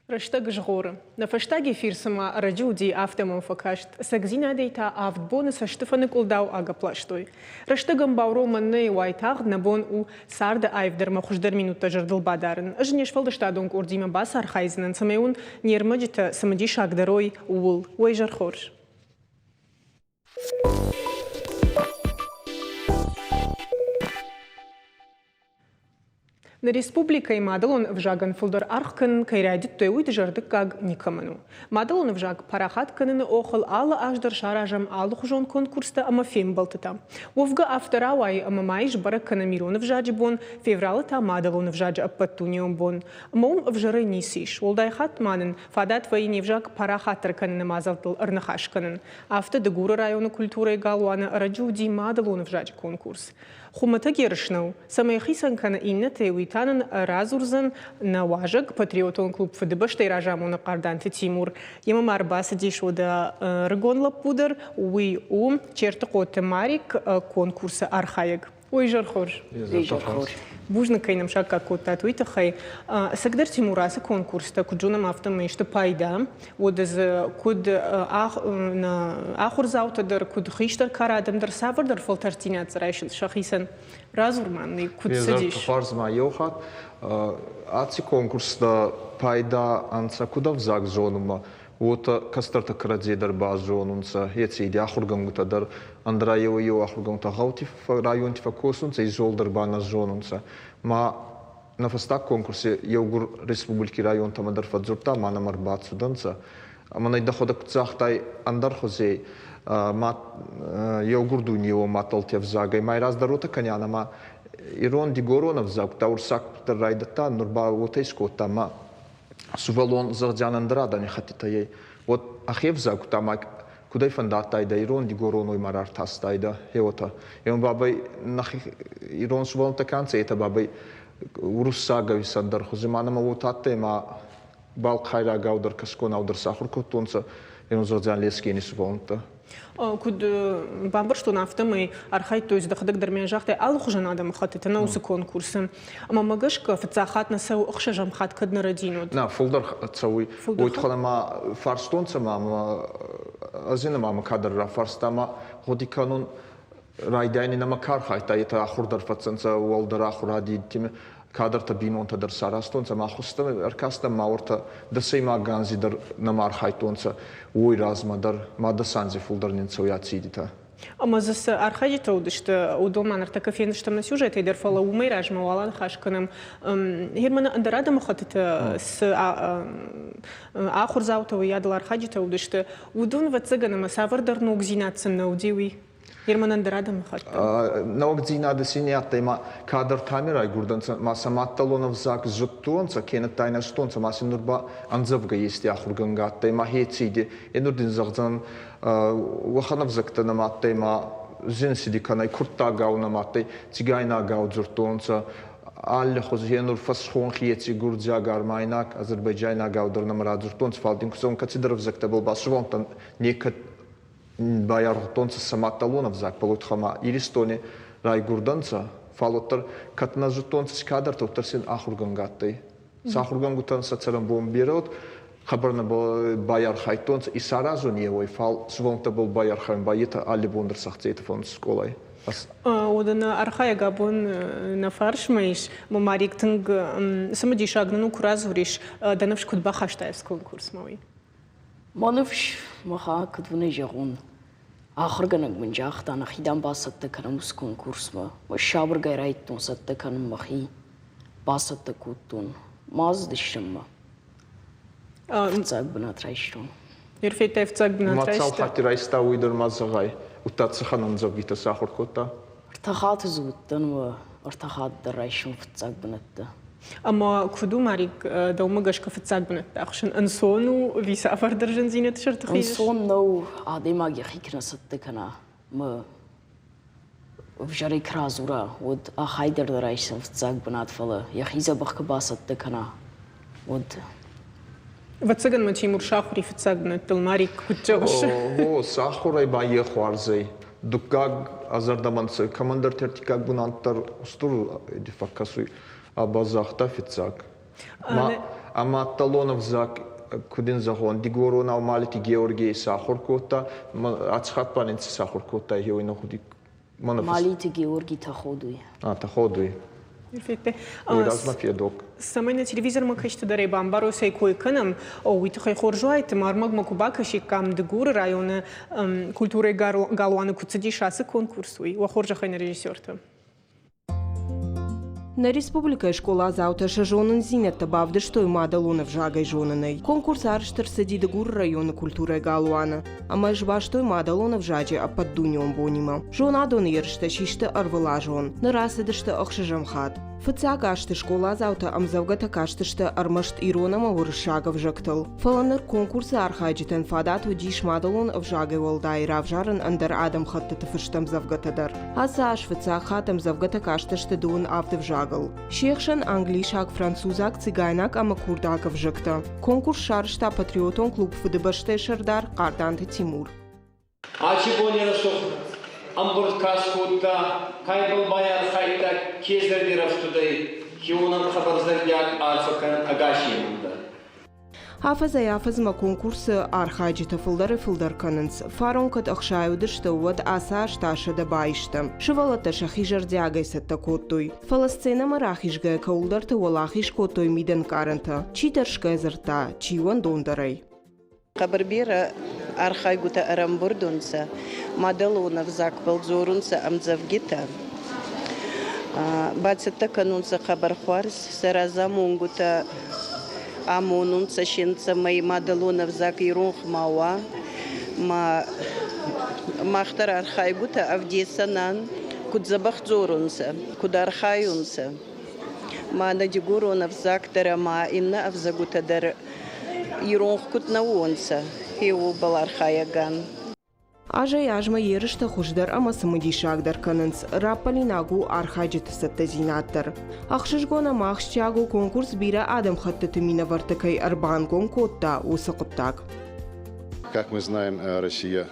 Рӕстӕг згъоры. Нӕ фӕстаг эфир цыма ӕрӕджы уыди, афтӕ мӕм фӕкаст. Ӕцӕгдзинадӕй та авд боны цӕстыфӕныкъуылдау агӕпп ластой. Рӕстӕгӕн бауромӕн нӕй, уайтагъд нӕ бон у царды аивдӕрмӕ хуыздӕр минуттӕ зӕрдыл бадарын. Ӕз не сфӕлдыстадон къордимӕ бацархайдзынӕн, цӕмӕй уын не рмӕджытӕ цымыдисагдӕр уой, ууыл. Уӕ изӕр хорз! Нӕ республикӕйы мадӕлон ӕвзагӕн фылдӕр аргъ кӕнын кӕй райдыдтой, уый дызӕрдыггаг никӕмӕн у. Мадӕлон ӕвзаг парахат кӕныны охыл алы аз дӕр саразӕм алыхуызон конкурстӕ ӕмӕ фембӕлдтытӕ. Уӕвгӕ афтӕ рауайы, ӕмӕ майы сбӕрӕг кӕнӕм ирон ӕвзаджы бон, февралы та мадӕлон ӕвзаджы ӕппӕтдунеон бон. Ӕмӕ уым ӕвзӕрӕй ницы ис. Уӕлдай хатт ма нын фадат вӕййы не взаг парахатдӕр кӕныны мадзӕлттыл ӕрныхас кӕнын. Афтӕ Дыгуры районы культурӕйы галуаны ӕрӕджы уыди мадӕлон ӕвзаджы конкурс. Хуымӕтӕг ерыс нӕу, цӕмӕй хицӕн кӕны иннӕтӕй, уый та нын радзурдзӕн нӕ уазӕг, патриотон клуб Фыдыбӕстӕйы разамонӕг Хъарданты Тимур. Йемӕ ма ӕрбацыдис уӕдӕ ӕрыгон лӕппу дӕр, уый у Чертыхъоты Марик, конкурсы архайӕг. Ой, изӕр хорз. Изӕр хорз. Бузныг, кӕй нӕм саккаг кодтат, уый тыххӕй. Ӕцӕгдӕр Тимур ацы конкурстӕ, куыд зонӕм, афтӕмӕй сты пайда. Уӕдӕ дзы куыд ахуырдзаутӕ дӕр, куыд хистӕр кары адӕм дӕр цавӕрдӕр фӕлтӕрддзинад дзы райсынц сӕхицӕн. Радзур ма нын, куыд цыдис? Хуарз ма еу хатт аци конкурстӕ пайда ӕнцӕ куд ӕвзаг зонунмӕ, уотӕ кӕстӕртӕ кӕрӕдзей дӕр базонунцӕ, еци ахургӕнгутӕ дӕр ӕндӕра еуӕй-еу ахургӕнгутӕ гъӕути районти фӕккосунцӕ, изол дӕр ба нӕ зонунцӕ. Ма нӕ фӕстаг конкурси еугур республики районтӕмӕ дӕр фӕдздзурдта, ма нӕмӕ ӕрбацудӕнцӕ. Ӕма нӕ дӕхуӕдӕг куд загътай, ӕндӕр хузей ма еугур дуйнеуон мадтӕлти ӕвзагӕй ма раздӕр уотӕ кӕниан ӕма ирон-дигорон ӕвзӕгтӕ урсаг дӕр райдӕдта, нур ба уотӕ искодта ма сувӕллон зӕгъдзиан ӕндӕр адӕмихӕттитӕй ӕй, уӕд ӕхе ӕвзӕгтӕ ма куд ӕй фӕндадтайдӕ ирон-дигорон уой ма рартастайдӕ, гъе уотӕ. Ема бабӕй нӕхе ирон сувӕллӕнттӕ ка нцӕ, етӕ бабӕй уруссаг ӕви ӕндӕр хузи ма нӕмӕ уотӕ адтӕй ӕма балхъайрагау дӕр, кӕсгонау дӕр сахур кодтонцӕ, ирон зӕгъдзиан лескени сувӕллӕнттӕ. Куыд бамбӕрстон, афтӕмӕй архайдтой, дӕхӕдӕг дӕр мӕ загътай, алыхуызон адӕмыхӕттыты нӕ уыцы конкурсы. Ӕмӕ мӕ гӕсгӕ, фыццаг хатт нӕ цӕуы ӕхсӕзӕм хатт кӕд нӕ рӕдин уыд. Нӕ, фулдӕр цӕуй. Уой туххӕн ма фарстонцӕ ма ӕз ма мӕ кадӕр рафарста ма гъуди кӕнун райдайӕни нӕмӕ ка архайдта, етӕ ахур дӕр фӕцӕнцӕ уӕлдӕр ахуради кадӕртӕ бийнонтӕ дӕр саразтонцӕ ма хустӕн ӕркастӕн ма уортӕ дӕсӕймаг анзи дӕр нӕма архайдтонцӕ, уой размӕ дӕр ма дӕс анзи фулдӕр не нцӕуй ацидитӕ. Ӕмӕ дзы цы архайджытӕ уыдысты, уыдон ма ныртӕккӕ фендзыстӕм нӕ сюжетӕй дӕр, фӕлӕ уымӕй размӕ уал аныхас кӕнӕм. Германы ӕндӕр адӕмыхӕттыты цы ахуырдзаутӕ, уыйадыл архайджытӕ уыдысты, уыдон, ӕвӕццӕгӕн, ӕмӕ цавӕрдӕр ногдзинад сын нӕ уыди, уый? Германӕн дӕр адӕмыхатт. Нӕуӕгдзийнадӕ си не адтӕй, ма кадӕртӕми райгурдӕнцӕ, ма сӕ маддӕлон ӕвзаг зудтонцӕ, кенӕдта ин ӕзтонцӕ, ма син нур ба ӕндзӕвгӕ ести ахургӕнгӕ адтӕй, ма хецийди. Е нур дин зӕгъдзӕнӕн, уӕхӕн ӕвзӕгтӕ нӕма адтӕй, ма зин ци кӕнай, курдтагау нӕма адтӕй, цигайнагау дзурдтонцӕ, аллихузи е нур фӕсхонхи еци гурдзиаг, армайнаг, азербайджайнагау дӕр нӕма радзурдтонцӕ, фал дин ку зӕгъун, кӕцидӕр ӕвзӕгтӕбӕл ба сувӕллӕнттӕн некӕд байаргъудтонцӕ сӕ маддӕлон ӕвзаг, фал уотӕ Иристони райгурдӕнцӕ, фал уӕддӕр кӕд нӕ зудтонцӕ си кадӕртӕ, уӕддӕр син ахургӕнгӕ адтӕй. Сӕ ахургӕнгутӕн сӕ цӕрӕнбон берӕ уод, хъӕбӕр нӕ байархайдтонцӕ исаразун еуӕй, фал сувӕллӕнттӕбӕл байархайун ба етӕ алли бон дӕр сӕхцетӕ фӕунцӕ скъолай. Уӕдӕ нӕ архайӕг абон нӕ фарсмӕ ис. Марик, тынг цымыдисаг нын у, куы радзурис, дӕ ныфс куыд бахастай ацы конкурсмӕ, уый? Мӕ ныфс мӕхӕ куыд уын ӕй зӕгъон, ахуыргӕнӕг мын загъта, нӕхи дам бацӕттӕ кӕнӕм уыцы конкурсмӕ. Ӕз сабыргай райдыдтон цӕттӕ кӕнын мӕхи. Бацӕттӕ кодтон. Ма ацыдыстӕм ма. Фыццаг бынат райстон. Ныр федтай фыццаг бынат райста? Ма цал хатти райста, уый дӕр ма зӕгъай. Удта цӕхӕн ӕмдзӕвгитӕ сахур кодта? Ӕртӕ хатты дзы уыдтӕн ӕмӕ ӕртӕ хатты дӕр райстон фыццаг бынӕттӕ. Ӕмӕ куыд у, Марик, дӕумӕ гӕсгӕ фыццаг бынӕттӕ ахсын ӕнцон у ӕви цавӕрдӕр зындзинӕдты сӕрты хизыс? Ӕнцон нӕу, адӕймаг йӕхи куы нӕ цӕттӕ кӕна ӕмӕ ӕвзӕрӕй куы радзура, уӕд ахӕй дӕр райсдзӕн фыццаг бынат, фӕлӕ йӕхи дзӕбӕх куы бацӕттӕ кӕна, уӕд. Ӕвӕццӕгӕн ма Тимур сахури фыццаг бынӕттыл Марик куыд зӕгъыс? О, сахурӕй ба е хуарзӕй. Дуккаг ӕ зӕрдӕмӕ кӕмӕндӕр ӕртиккаг бунат дӕр устур фӕккӕсуй, а ба загъта фиццаг. Ма Ӕ маддӕлон ӕвзаг, куд ин зӕгъон, дигоронау Малити Георгий исахур кодта, аци хатт ба нин ци исахур кодта, еуей нӕ гъуди Малити Георгий тӕходуй. А, тӕходуй. Уый размӕ федок. Цӕмӕй нӕ телевизормӕ кӕсджытӕ бамбарой, цӕй кой кӕнӕм, уый тыххӕй хорз уаид, ӕрмӕгмӕ куы бакӕсиккам Дыгуры районы культурӕйы галуаны куыд цыдис ацы конкурс, уый. Уӕ хорзӕхӕй нӕ режиссертӕ. Нӕ республикӕйы скъоладзаутӕ сӕ зонындзинӕдтӕ бавдыстой мадӕлон ӕвзагӕй зонынӕй. Конкурс арӕзт ӕрцыди Дыгуры районы культурӕйы галуаны ӕмӕ сбастой мадӕлон ӕвзаджы ӕппӕтдунеон бонимӕ. Зонадон ерыстӕ систы ӕрвылазон. Ныр ацыдысты ӕхсӕзӕм хатт. Фыццаг азты скъоладзаутӕ ӕмдзӕвгӕтӕ кастысты ӕрмӕст ирон ӕмӕ уырыссаг ӕвзӕгтыл. Фӕлӕ ныр конкурсы архайджытӕн фадат уыдис мадӕлон ӕвзагӕй уӕлдай равзарын ӕндӕр адӕмхӕттыты фыст ӕмдзӕвгӕтӕ дӕр. Ацы аз фыццаг хатт ӕмдзӕвгӕтӕ кастысты дыууын авд ӕвзагыл. Се хсӕн англисаг, французаг, цигайнаг ӕмӕ курдаг ӕвзӕгтӕ. Конкурс сарӕзта патриотон клуб Фыдыбӕстӕйы сӕрдар Хъарданты Тимур. Аци бони рӕсугъд ӕмбурд ка скодта, кайбӕл байархайдта, ке зӕрди рӕфтудӕй, хеуонӕн хъӕбӕр зӕрдиаг арфӕ кӕнӕн ӕгасемӕн дӕр. Афӕдзӕй-афӕдзмӕ конкурсы архайджытӕ фылдӕрӕй-фылдӕр кӕнынц. Фарон кӕд ӕхсай уыдысты, уӕд ацы аз та 100 баисты. Сывӕллӕттӕ сӕхи зӕрдиагӕй цӕттӕ кодтой. Фӕлӕ сценӕмӕ рахизгӕйӕ кӕуылдӕрты уӕлахиз кодтой мидӕнкъарӕнтӕ. Чи тӕрсгӕ дзырдта, чи уӕндондӕрӕй. Хъӕбӕр берӕ архайгутӕ ӕрӕмбурд унцӕ, мадӕлон ӕвзагбӕл дзорунцӕ ӕмдзӕвгитӕ. Бацӕттӕ кӕнунцӕ хъӕбӕр хуарз, сӕ разамонгутӕ амонунцӕ се нцӕмӕй мадӕлон ӕвзаг иронх ма уа. Ма мах дӕр архайгутӕ ӕвдесӕнӕн, куд дзӕбӕх дзорунцӕ, куд архайунцӕ. Ма нӕ дигорон ӕвзаг дӕр ӕма иннӕ ӕвзӕгутӕ дӕр иронх куд нӕ уонцӕ, е уобӕл архайӕгӕн. Азӕй-азмӕ ерыстӕ хуыздӕр ӕмӕ цымыдисагдӕр кӕнынц. Раппӕлинаг у архайджыты цӕттӕдзинад дӕр. Ӕхсызгон ӕмӕ ахсджиаг у конкурс бирӕ адӕмхӕттыты минӕвӕртты кӕй ӕрбангом кодта, уыцы хъуыддаг. Как мы знаем, Россия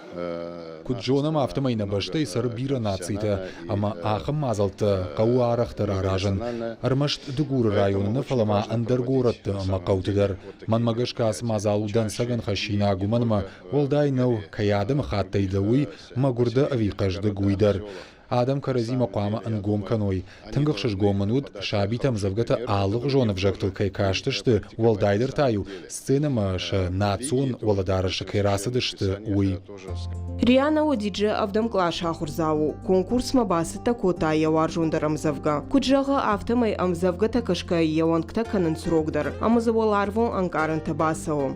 Куыд зонӕм, афтӕмӕй нӕ бӕстӕйы цӕры бирӕ нацитӕ, ӕмӕ ахӕм мадзӕлттӕ хъӕуы арӕхдӕр аразын. Ӕрмӕст Дыгуры районы нӕ, фӕлӕ ма ӕндӕр горӕтты ӕмӕ хъӕуты дӕр. Мӕнмӕ гӕсгӕ ацы мадзал у дӕнцӕгӕн хӕссинаг, уымӕн ӕмӕ уӕлдай нӕу, кӕй адӕмыхаттӕй дӕ, уый, мӕгуыр дӕ ӕви хъӕздыг, уый дӕр. Адӕм кӕрӕдзимӕ хъуамӕ ӕнгом кӕной. Тынг ӕхсызгон мын уыд, сабитӕ ӕмдзӕвгӕтӕ алыгъуызон ӕвзӕгтыл кӕй кастысты, уӕлдайдӕр та-иу сценӕмӕ сӕ национ уӕлӕдарӕсы кӕй рацыдысты, уый. Риана Одиджи ӕвдӕм къласы ахуырдзау у. Конкурсмӕ бацӕттӕ кодта йӕ уарзондӕр ӕмдзӕвгӕ. Куыд зӕгъы, афтӕмӕй ӕмдзӕвгӕтӕ кӕсгӕйӕ йӕ уӕнгтӕ кӕнынц рогдӕр ӕмӕ дзы уӕларвон ӕнкъарӕнтӕ бацӕуы.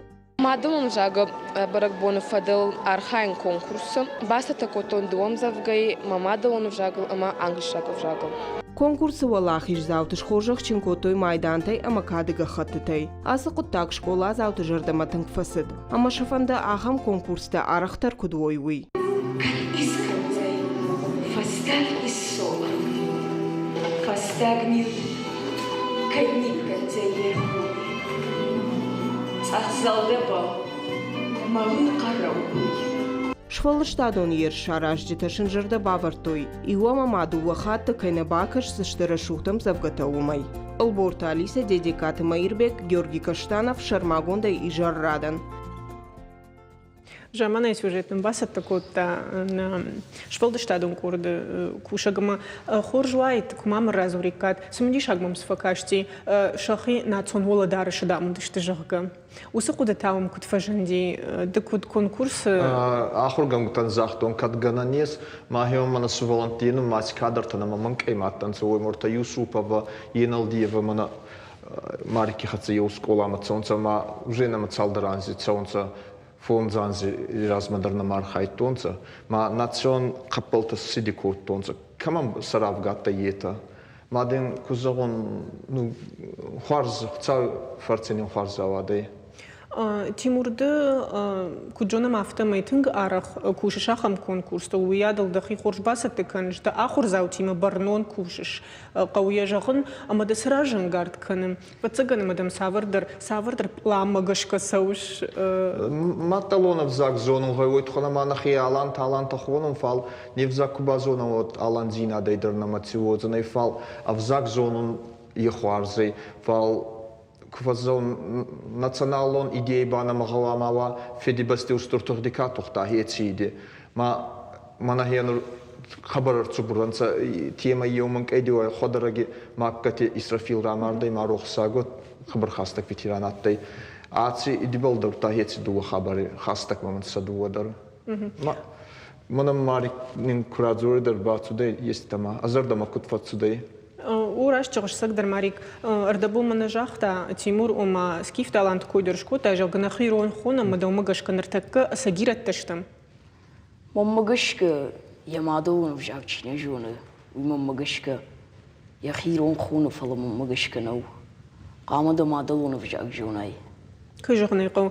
Мадӕлон ӕвзагы бӕрӕгбоны фӕдыл архайын конкурсы. Бацӕттӕ кодтон дыууӕ ӕмдзӕвгӕйы мӕ мадӕлон ӕвзагыл ӕмӕ англисаг ӕвзагыл. Конкурсы уӕлахиздзауты схорзӕхджын кодтой майдантӕй ӕмӕ кады гӕххӕттытӕй. Ацы хъуыддаг скъоладзауты зӕрдӕмӕ тынг фӕцыд, ӕмӕ сӕ фӕнды ахӕм конкурстӕ арӕхдӕр куыд уой, уый. Кӕд искӕндзӕй фӕстаг иссола, фӕстаг нил кӕд никкӕндзӕй е рхуди. Цъӕх зӕлдӕбӕл мӕлуй хъӕрӕугуй. Сфӕлдыстадон ерыс саразджытӕ сын зӕрдӕ бавӕрдтой, иу ӕмӕ ма дыууӕ хатты кӕй нӕ бакӕсдзысты рӕсугъд ӕмдзӕвгӕтӕ, уымӕй. Ӕлборты Алисӕ, Дедегкаты Мӕирбег, Георгий Каштанов, сӕрмагондӕй изӕррадӕн. Заманайы сюжет нын бацӕттӕ кодта нӕ сфӕлдыстадон къорды кусӕг ӕмӕ хорз уаид, куы ма мын радзуриккат, цымыдисаг мӕм цы фӕкасти, сӕхи национ уӕлӕдарӕсы дам уыдысты, зӕгъгӕ. Уыцы хъуыдытӕ уӕм куыд фӕзынди? Ды куыд конкурсы? Ахуыргӕнгутӕн загътон, кӕд гӕнӕн ес, мӕхеуон мӕнӕ сувӕллӕнтти ма ци кадӕртӕн ӕма мӕнкъей ма адтӕнцӕ, уой муртӕ Юсупова, Еналдиева мӕнӕ Марики хӕццӕ еу скъоламӕ цӕунцӕ ӕма уже нӕмӕ цалдӕр анзи цӕунцӕ, фондз анзи размӕ дӕр нӕма архайдтонцӕ. Ма национ хъӕппӕлтӕ ци кодтонцӕ, кӕмӕн сӕ равгадтӕй етӕ. Ма дин ку зӕгъон, ну, хуарз, Хуцау фӕрци нин хуарз рауадӕй. Тимур, ды куыд зонӕм, афтӕмӕй тынг арӕх кусыс ахӕм конкурстыл, уыйадыл дӕхи хорз бацӕттӕ кӕныс, дӕ ахуырдзаутимӕ бӕрнон кусыс, хъӕуы йӕ зӕгъын, ӕмӕ дӕ цы разӕнгард кӕны? Ӕвӕццӕгӕн ӕмӕ дӕм цавӕрдӕр, цавӕрдӕр пъланмӕ гӕсгӕ цӕуыс? Маддӕлон ӕвзаг зонун гъӕуй, уой туххӕн ӕма нӕхе алантӕ алантӕ хонун, фал не взаг ку базонӕн, уӕд аландзийнадӕй дӕр нӕмӕ ци уодзӕнӕй, фал ӕвзаг зонун е хуарз ӕй, фал ку фӕззӕун националон идеи ба нӕмӕ гъӕуама уа Фидибӕсти устур тугъди ка тухта, еци иде. Ма мӕнӕ хенур хабар ӕрцубур ӕнцӕ темӕ еумӕнкъей деуай хуӕдӕрӕги Магкати Исрафил рамардӕй ма рохсаг хабар хастӕг ветеран адтӕй. Аци идибӕл дӕрдта еци дууӕ хабари хастӕг мӕмӕ сӕ дууӕ дӕр. Ма мӕнӕн Марик нин ку радзоридӕ дӕр бацудӕй еститӕмӕ, ӕ зӕрдӕмӕ куд фӕццудӕй? О, раст зӕгъыс, цӕгдӕр Марик. Ӕрдӕбон мӕ нӕ загъта Тимур, ома скиф-таланты кой дӕр скодта, зӕгъгӕ, нӕхи ирон хонӕм, ӕмӕ дӕумӕ гӕсгӕ ныртӕккӕ ӕцӕгирӕттӕ стӕм. Мӕнмӕ гӕсгӕ, йӕ мадӕлон ӕвзаг чи нӕ зоны, уый мӕнмӕ гӕсгӕ йӕхи ирон хоны, фӕлӕ мӕнмӕ гӕсгӕ нӕу. Хъуамӕ дӕ мадӕлон ӕвзаг зонай. Кӕй зӕгъын ӕй хъӕуы,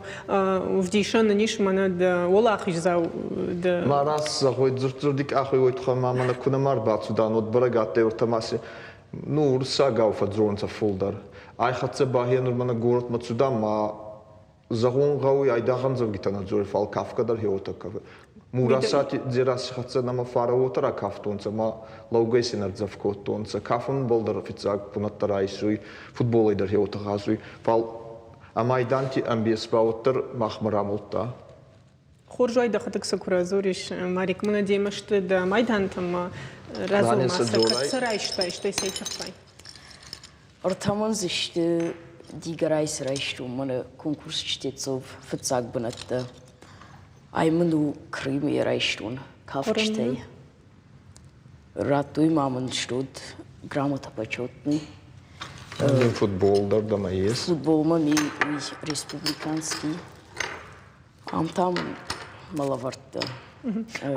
ӕвдисӕн нын ис мӕнӕ дӕ уӕлахиздзау дӕ. Ма раст зӕгъуй, дзурд-дзурди къахуй уой туххӕй ма мӕнӕ ку нӕма ӕрбацудан, уӕд бӕрӕг адтӕй ӕртӕмӕ си ну, уруссагау фӕдздзорунцӕ фулдӕр. Ай хӕццӕ ба гьенур мӕнӕ горӕтмӕ цудан ма Зӕгъун гъӕуй, айдагъ ӕмдзӕвгитӕ нӕ дзорй, фал кафгӕ дӕр хеуотӕ кафуй. Мурасати Дзераси хӕццӕ нӕмӕ фарӕ уотӕ ракафтонцӕ ма лӕугӕй син ӕрдзӕф кодтонцӕ. Кафунбӕл дӕр фиццаг бунӕттӕ райсуй, футболӕй дӕр хеуотӕ гъазуй, фал ӕ майданти ӕмбес ба уӕддӕр махмӕ рамулдта. Хорз уай дӕхӕдӕг сӕ куы радзурис, Марик, мӕнӕ демӕ сты дӕ майдантӕ ма радзур ма сӕ, кӕд сӕ райстай, стӕй цӕй тыххӕй? Ӕртӕмӕн дзы сты Дигорайы цы райстон, мӕнӕ конкурс чтецов фыццаг бынӕттӕ. Ай мын у Крымы йӕ райстон кафджытӕй. Радтой ма мын стод грамота почетный. Футбол дӕр дӕмӕ ес? Футбол мӕм и уый республиканский. Ам та мӕ лӕвӕрдта.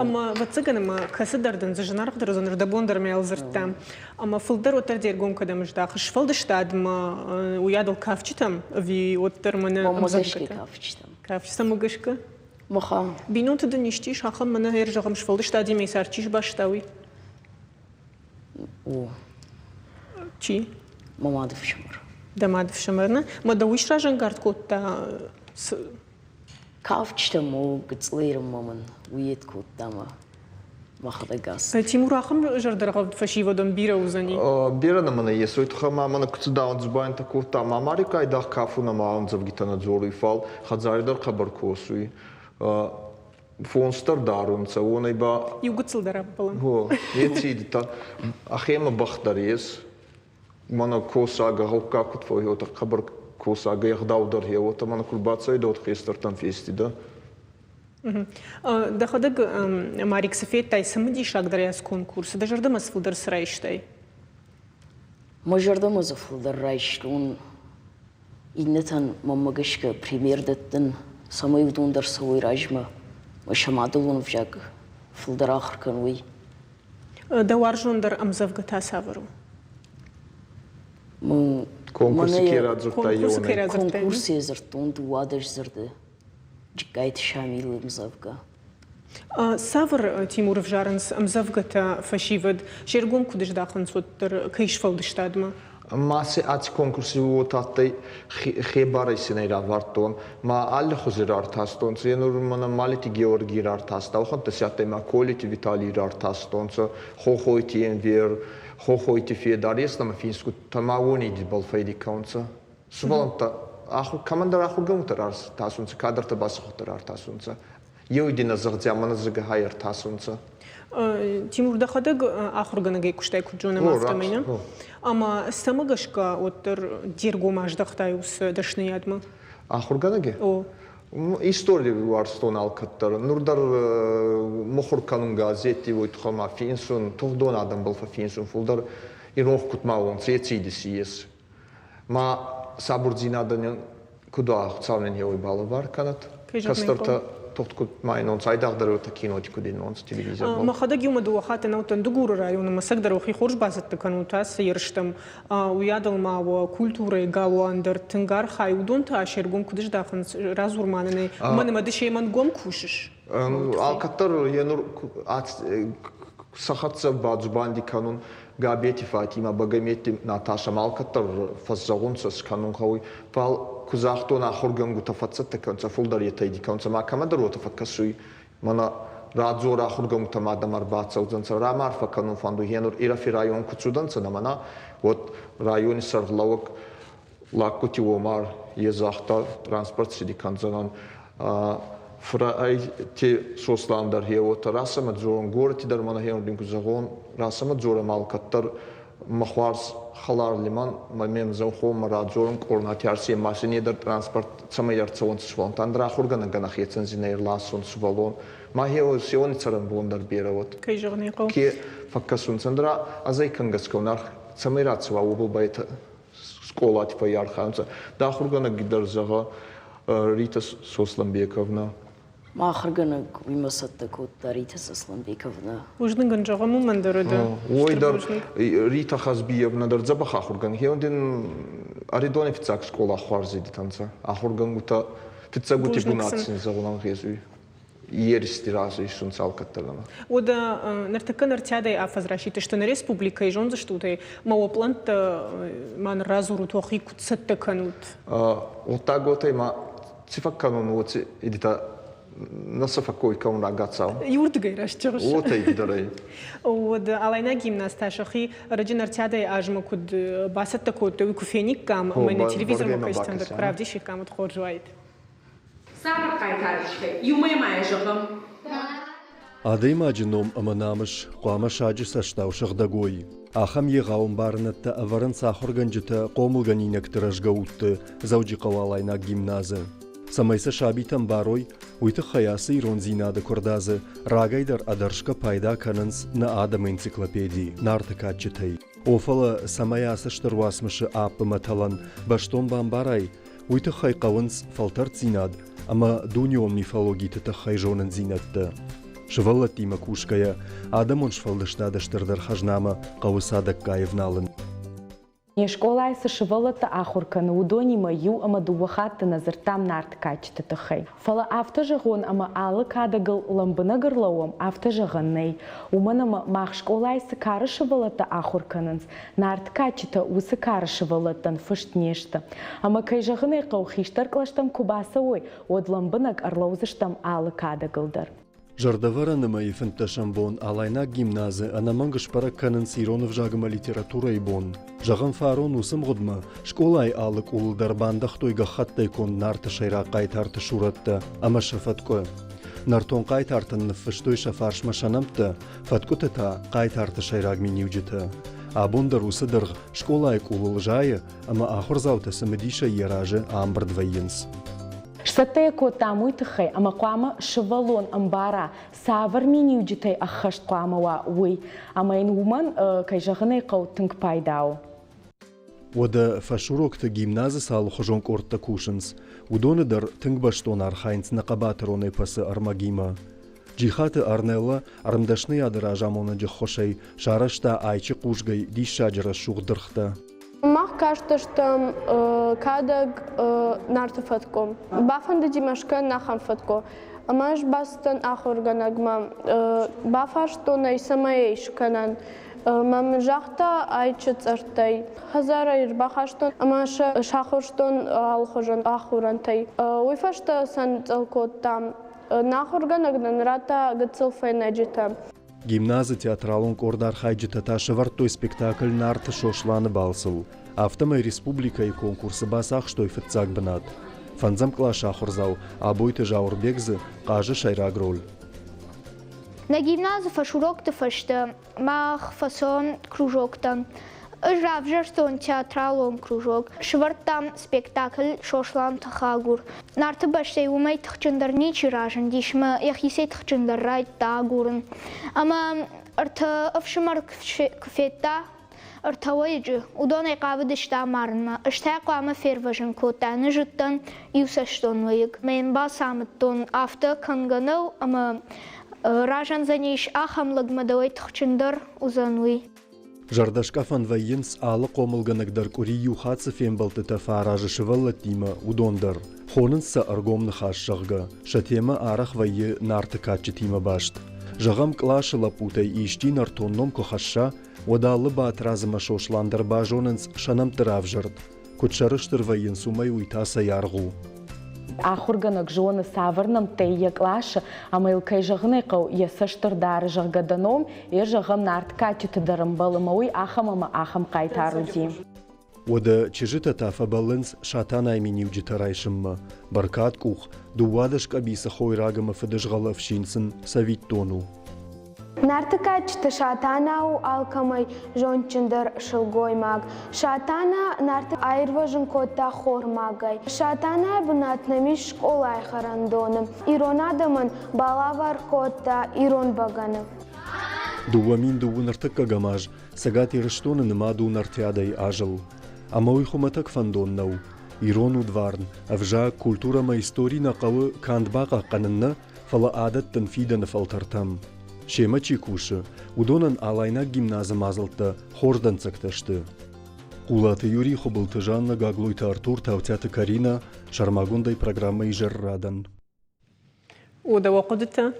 Ӕмӕ, ӕвӕццӕгӕн, ӕмӕ кӕцыдӕр дын дзы зынаргъдӕр уыдзӕн, ӕрдӕбон дӕр мӕ дзырдта. Ӕмӕ фылдӕр уӕддӕр де ргом кӕдӕм здахыс? Сфӕлдыстадмӕ, уыйадыл кафджытӕм ӕви уӕддӕр мӕнӕ ӕмдзӕвгӕтӕ? Кафджытӕм. Кафджытӕм гӕсгӕ? Маха. Бинонты дын исти ис ахӕм мӕнӕ ӕрзӕгъӕм сфӕлдыстадимӕ цард чи сбаста, уый? О. Чи? Мӕ мады фсымӕр. Дӕ мады фсымӕр, нӕ? Мӕ дӕ уый сразӕнгард кодта Кафджытӕм о гыццылӕй мын уый кодта мӕ мӕхӕдӕг ацыд. Тимур, ахӕм зӕрдӕргъӕвд фӕсивӕдӕн бирӕ уыдзӕни? Бирӕ нӕ мӕнӕ Йесой туххӕй ма мӕнӕ куд цыдаун дзубандитӕ кодта, ма Марик айдагъ кафун ӕма ӕмдзӕвгитӕ нӕ дзоруй, фал хӕдзари дӕр хъӕбӕр косуй. Фонс дӕр дарунцӕ, уонӕй ба Иу гыццыл дӕр ӕппӕлӕн. Гъо, еци ӕхемӕ бӕх дӕр ес. Мӕнӕ косагӕ гъӕуккаг куд фӕууй, хъӕбӕр косагӕ ӕгъдау дӕр е уотӕ мӕнӕ ку рбацӕуидӕ, уӕд хестӕртӕн фестидӕ. Дӕхӕдӕг, Марик, цы федтай цымыдисагдӕр ӕз конкурсы? Дӕ зӕрдӕмӕ цы фылдӕр цы райстай? Мӕ зӕрдӕмӕ дзы фылдӕр райстон иннӕтӕн мӕнмӕ гӕсгӕ пример дӕттын, цӕмӕй уыдон дӕр цӕуой размӕ, ӕмӕ сӕ мадӕлон ӕвзаг фылдӕр ахуыр кӕной. Дӕ уарзондӕр ӕмдзӕвгӕ та цавӕр у? Конкурсы ке радзырдтай, Конкурсы дзырдтон 12 дзырды Джыккайты Шамилы ӕмдзӕвгӕ. Цавӕр Тимур ӕвзарынц ӕмдзӕвгӕтӕ фӕсивӕд? Се ргом куыд здахынц уӕддӕр кӕй сфӕлдыстадмӕ? Ма си аци конкурси уотӕ адтӕй хебарӕй син ӕй равардтон, ма аллихузи рартастонцӕ. Е нур мӕнӕ Малити Георгий рартаста, уӕхӕнттӕ си адтӕй ма Колити Виталий рартастонцӕ, Хохойти Энвер, Хохойти Федар, ес нӕмӕ финсгутӕ ма уони дибӕл фӕйди кӕунцӕ. Сувӕллӕнттӕ ахур, кӕмӕндӕр ахургӕнгутӕ рартасунцӕ, кадӕртӕ ба сӕхуӕдтӕ рартасунцӕ. Еу дин зӕгъдзиа, мӕнӕ зӕгӕхӕй ӕртасунцӕ. Тимур, дӕхӕдӕг ахуыргӕнӕгӕй куыстай куыд зонӕм, афтӕмӕй, нӕ? Ӕмӕ цӕмӕ гӕсгӕ уӕддӕр де ргом аздӕхтай уыцы дӕсныйадмӕ? Ахуыргӕнӕги? О. Истори уарзтон алкӕддӕр. Нур дӕр мухур кӕнун газетти, уой туххӕй ма финсун, тугъдон адӕмбӕл фӕффинсун фулдӕр иронх куд ма уонцӕ, еци идеси ес. Ма сабурдзийнадӕ куд уа, Хуцау нин еуей балӕвар кӕнӕд. Кӕстӕртӕ тугъд куд ма инонцӕ, айдагъдӕр уотӕ киноти куд инонцӕ телевизорбӕл. Мӕхӕдӕг иумӕ дыууӕ хатты нӕ уыдтӕн Дыгуры районы, мӕ цӕгдӕр уӕхи хорз бацӕттӕ кӕнут ацы ерыстӕм. Уыйадыл ма уӕ культурӕйы галуан дӕр тынг архайы. Уыдон та се ргом куыд здахынц, радзур ма нын ӕй. Уымӕн ӕмӕ ды семӕ нгом кусыс. Алкӕддӕр е нур сӕ хӕццӕ бадзубанди кӕнун Габети Фатимӕ, Багометти Наташӕ ма алкӕддӕр фӕззӕгъунцӕ, скӕнун гъӕуй. Фал ку загътон, ахургӕнгутӕ фӕццӕттӕ кӕнунцӕ, фулдӕр етӕ кӕнунцӕ, ма кӕмӕдӕр уотӕ фӕккӕсуй. Мӕнӕ радзор ахургӕнгутӕмӕ адӕм ӕрбацӕудзӕнцӕ, рамарфӕ кӕнун фӕндуй. Гъенур Ирӕфи район ку цудӕнцӕ нӕ мӕнӕ, уӕд райони сӕргълӕууӕг. Лагкути Омар е загъта, транспорт сиди кӕндзӕнӕн. Фрайти Сослан дӕр е уотӕ расӕмӕ дзорун, горӕти дӕр мӕнӕ хеуӕн ку зӕгъон, расӕмӕ дзорӕм алкӕддӕр мӕ хуарз хӕлар лимӕн, мӕ ме мзӕнхонмӕ радзорун Къорнати Арсен ма син е дӕр транспорт цӕмӕй ӕрцӕуонцӕ сувӕллӕнттӕ. Ӕндӕр ахургӕнӕгӕн ӕхецӕн ӕрласун сувӕллон. Ма хеуони цӕрӕнбон дӕр берӕ уод. Кӕй зӕгъун ӕй хъӕуы. Ке фӕккӕсунцӕ, ӕндӕр ӕз ӕй кӕнгӕ аргъ цӕмӕй рацӕуа, уобӕл ба етӕ скъолати фӕййархайунцӕ. Дӕ ахургӕнӕг дӕр зӕгъӕ Рита Сосланбековна. Мӕ ахуыргӕнӕг уый мӕ цӕттӕ кодта Рита Сосланбековна. Бузныг ын зӕгъӕм уымӕн дӕр уыд. Уой дӕр Рита Хазбиевна дӕр дзӕбӕх ахургӕнӕг. Хеуон дин Ӕридони фиццаг скъола хуарз идтӕнцӕ. Ахургӕнгутӕ фиццӕгути бунат син зӕгъун ӕнгъезуй. Еристи разы исунцӕ алкӕддӕр. Уӕдӕ ныртӕккӕ нартиадӕй афӕдз расидтысты нӕ республикӕйы, зондзыстут ӕй, мӕ уӕ пълӕнттӕ ма ныр радзурут, уӕхи куыд цӕттӕ кӕнут? Гъуддаготӕй ма ци фӕккӕнун, уоци идитӕ нӕ сӕ фӕккой кӕнун рагацау. Иурдыгӕй раст зӕгъыс. Уотӕ идидӕр ӕй. Уӕд алайнаг гимназтӕ сӕхи ӕрӕджы нартиадӕй азмӕ куыд бацӕттӕ кодтой, уый куы фениккам, ӕмӕ нӕ телевизормӕ кӕсджытӕн дӕр куы равдисиккам, уӕд хорз уаид. Цавӕр хъайтар сты? Иумӕ ма йӕ зӕгъӕм. Адӕймаджы ном ӕмӕ намыс хъуамӕ саджы цӕстау сыгъдӕг уой. Ахӕм егъау ӕмбарынӕдтӕ ӕвӕрынц ахуыргӕнджытӕ хъомылгӕнинӕгты рӕзгӕ удты Дзӕуджыхъӕуы Алайнаг гимназы. Цӕмӕй сӕ сабитӕн барой, уый тыххӕй ацы ирондзинады куырдадзы рагӕй дӕр ӕдӕрсгӕ пайда кӕнынц нӕ адӕмы энциклопеди Нарты кадджытӕй. О, фӕлӕ цӕмӕй ацы стыр уацмысы аппы мӕтӕлӕн бӕстон бамбарай, уый тыххӕй хъӕуынц фӕлтӕрддзинад ӕмӕ дунеон мифологиты тыххӕй зонындзинӕдтӕ. Сывӕллӕттимӕ кусгӕйӕ, адӕмон сфӕлдыстады стырдӕр хӕзнамӕ хъӕуы цадӕггай ӕвналын. Не скъолайы цы сывӕллӕттӕ ахуыр кӕны, уыдонимӕ иу ӕмӕ дыууӕ хатты нӕ дзырдтам Нарты кадджыты тыххӕй. Фӕлӕ афтӕ зӕгъон ӕмӕ алы кадӕгыл лӕмбынӕг ӕрлӕууӕм, афтӕ зӕгъӕн нӕй. Уымӕн ӕмӕ мах скъолайы цы кары сывӕллӕттӕ ахуыр кӕнынц, Нарты кадджытӕ уыцы кары сывӕллӕттӕн фыст не сты. Ӕмӕ кӕй зӕгъын ӕй хъӕуы, хистӕр кълӕстӕм куы бацӕуой, уӕд лӕмбынӕг ӕрлӕудзыстӕм алы кадӕгыл дӕр. Зӕрдӕвӕрӕны мӕйы фынддӕсӕм бон Алайнаг гимназы ӕнӕмӕнг сбӕрӕг кӕнынц ирон ӕвзаг ӕмӕ литературӕйы бон. Зӕгъӕм, фарон уыцы мгъуыдмӕ скъолайы алы къулыл дӕр бандӕгътой гӕххӕттӕй конд Нарты сӕйраг хъайтарты сурӕттӕ ӕмӕ сӕ фӕткъуы. Нӕртон хъайтартӕн ныффыстой сӕ фарсмӕ сӕ нӕмттӕ, фӕткъуыты та хъайтарты сӕйраг миниуджытӕ. Абон дӕр уыцы дыргъ скъолайы къулыл зайы ӕмӕ ахуырдзаутӕ цымыдисӕй йӕ разы ӕмбырд вӕййынц. Сцӕттӕ йӕ кодтам уый тыххӕй, ӕмӕ хъуамӕ сывӕллон ӕмбара, цавӕр миниуджытӕй ӕххӕст хъуамӕ уа, уый. Ӕмӕ йын уымӕн, кӕй зӕгъын ӕй хъӕуы, тынг пайда у. Уӕдӕ фӕсурокты гимназы цы алыхуызон къордтӕ кусынц, уыдоны дӕр тынг бӕстон архайынц нӕ хъӕбатырон эпосы ӕрмӕгимӕ. Джихаты Арнелла ӕрмдӕсныйады разамонӕджы ххуысӕй сарӕзта айчы хъузгӕй диссаджы рӕсугъд дыргътӕ. Мах кастыстӕм кадӕг Нарты фӕткъуы. Бафӕндыди мӕ скӕнын ахӕм фӕткъуы. Ӕмӕ ӕз бацыдтӕн ахуыргӕнӕгмӕ. Бафарстон ӕй, цӕмӕй ӕй скӕнӕн. Мӕ мын загъта айчы цъӕрттӕй. Хӕдзарӕй ӕрбахастон ӕмӕ сӕ сахуырстон алыхуызон ахорӕнтӕй. Уый фӕстӕ сӕ ныцъцъӕл кодтам. Нӕ ахуыргӕнӕг нын радта гыццыл фӕйнӕджытӕ. Гимназы театралон къорды архайджытӕ та сӕвӕрдтой спектакль «Нарты Сосланы балцыл». Афтӕмӕй республикӕйы конкурсы бацахстой фыццаг бынат. Фӕндзӕм къласы ахуырдзау Абойты Зауырбег дзы хъазы сӕйраг роль. Нӕ гимназы фӕсурокты фӕстӕ мах фӕцӕуӕм кружоктӕм. Ӕз равзӕрстон театралон кружок. Сӕвӕрдтам спектакль «Сослан тыхагур». Нарты бӕстӕй уымӕй тыхджындӕр ничи разындис мӕ йӕхицӕй тыхджындӕр райдыдта агурын. Ӕмӕ ӕртӕ ӕфсымӕр куы федта, ӕртӕ уӕйыджы, уыдонӕй хъавыдысты амарынмӕ. Ӕз та хъуамӕ фервӕзын кодта, ныззыдтӕн иуцӕстон уӕйыг. Мӕ йын бацамыдтон, афтӕ кӕнгӕ нӕу ӕмӕ разӕндзӕнис ахӕм лӕгмӕ дӕуӕй тыхджындӕр уыдзӕн уый. Зӕрдӕскъӕфӕн вӕййынц, алы хъомылгӕнӕг дӕр къуыри иу хатт цы фембӕлдтытӕ фӕаразы сывӕллӕттимӕ, уыдон дӕр. Хонынц сӕ ӕргом ныхас, зӕгъгӕ. Сӕ темӕ арӕх вӕййы Нарты кадджытимӕ баст. Зӕгъӕм, къласы лӕппутӕй исчи нӕртон ном куы хӕсса, уӕд алы Батрадз ӕмӕ Сослан дӕр базонынц сӕ нӕмтты равзӕрд. Куыд сӕрыстыр вӕййынц, уымӕй уый та цӕй аргъ у. Ахуыргӕнӕг зоны, цавӕр нӕмттӕй йӕ къласы, ӕмӕ йыл, кӕй зӕгъын ӕй хъӕуы, йӕ цӕст дӕр дары, зӕгъгӕ, дӕ ном, йе, зӕгъӕм, Нарты кадджыты дӕр ӕмбӕлы, ӕмӕ уый ахӕм ӕмӕ ахӕм хъайтар уыди. Уӕдӕ чызджытӕ та фӕбӕллынц Сатанайы миниуджытӕ райсынмӕ. Бӕркадкъух, 12 къӕбицы хойраг ӕмӕ фыдызгъӕлы ӕфсин сын цӕвиттон у. Нарты кадджыты Сатана у алкӕмӕй зондджындӕр сылгоймаг. Сатана Нарты аирвӕзын кодта хормагӕй. Сатанайы бынат нӕм ис скъолайы хӕрӕндоны. Ирон адӕмӕн балӕвар кодта ирон бӕгӕны. 2002 ӕртыккӕгӕм аз Цӕгат Ирыстоны нымад у Нартиадӕйы азыл. Ӕмӕ уый хуымӕтӕг фӕндон нӕу. Ирон удварн, ӕвзаг, культурӕ ӕмӕ истори нӕ хъӕуы канд бахъахъхъӕнын нӕ, фӕлӕ адӕттын фидӕны фӕлтӕртӕм. Семӕ чи кусы, уыдонӕн Алайнаг гимназы мадзӕлттӕ хорз дӕнцӕгтӕ сты. Хъулаты Юрий, Хуыбылты Жанна, Гаглойты Артур, Таутиаты Каринӕ, сӕрмагондӕй программӕ Изӕррадӕн. Уӕдӕ уӕ хъуыдытӕ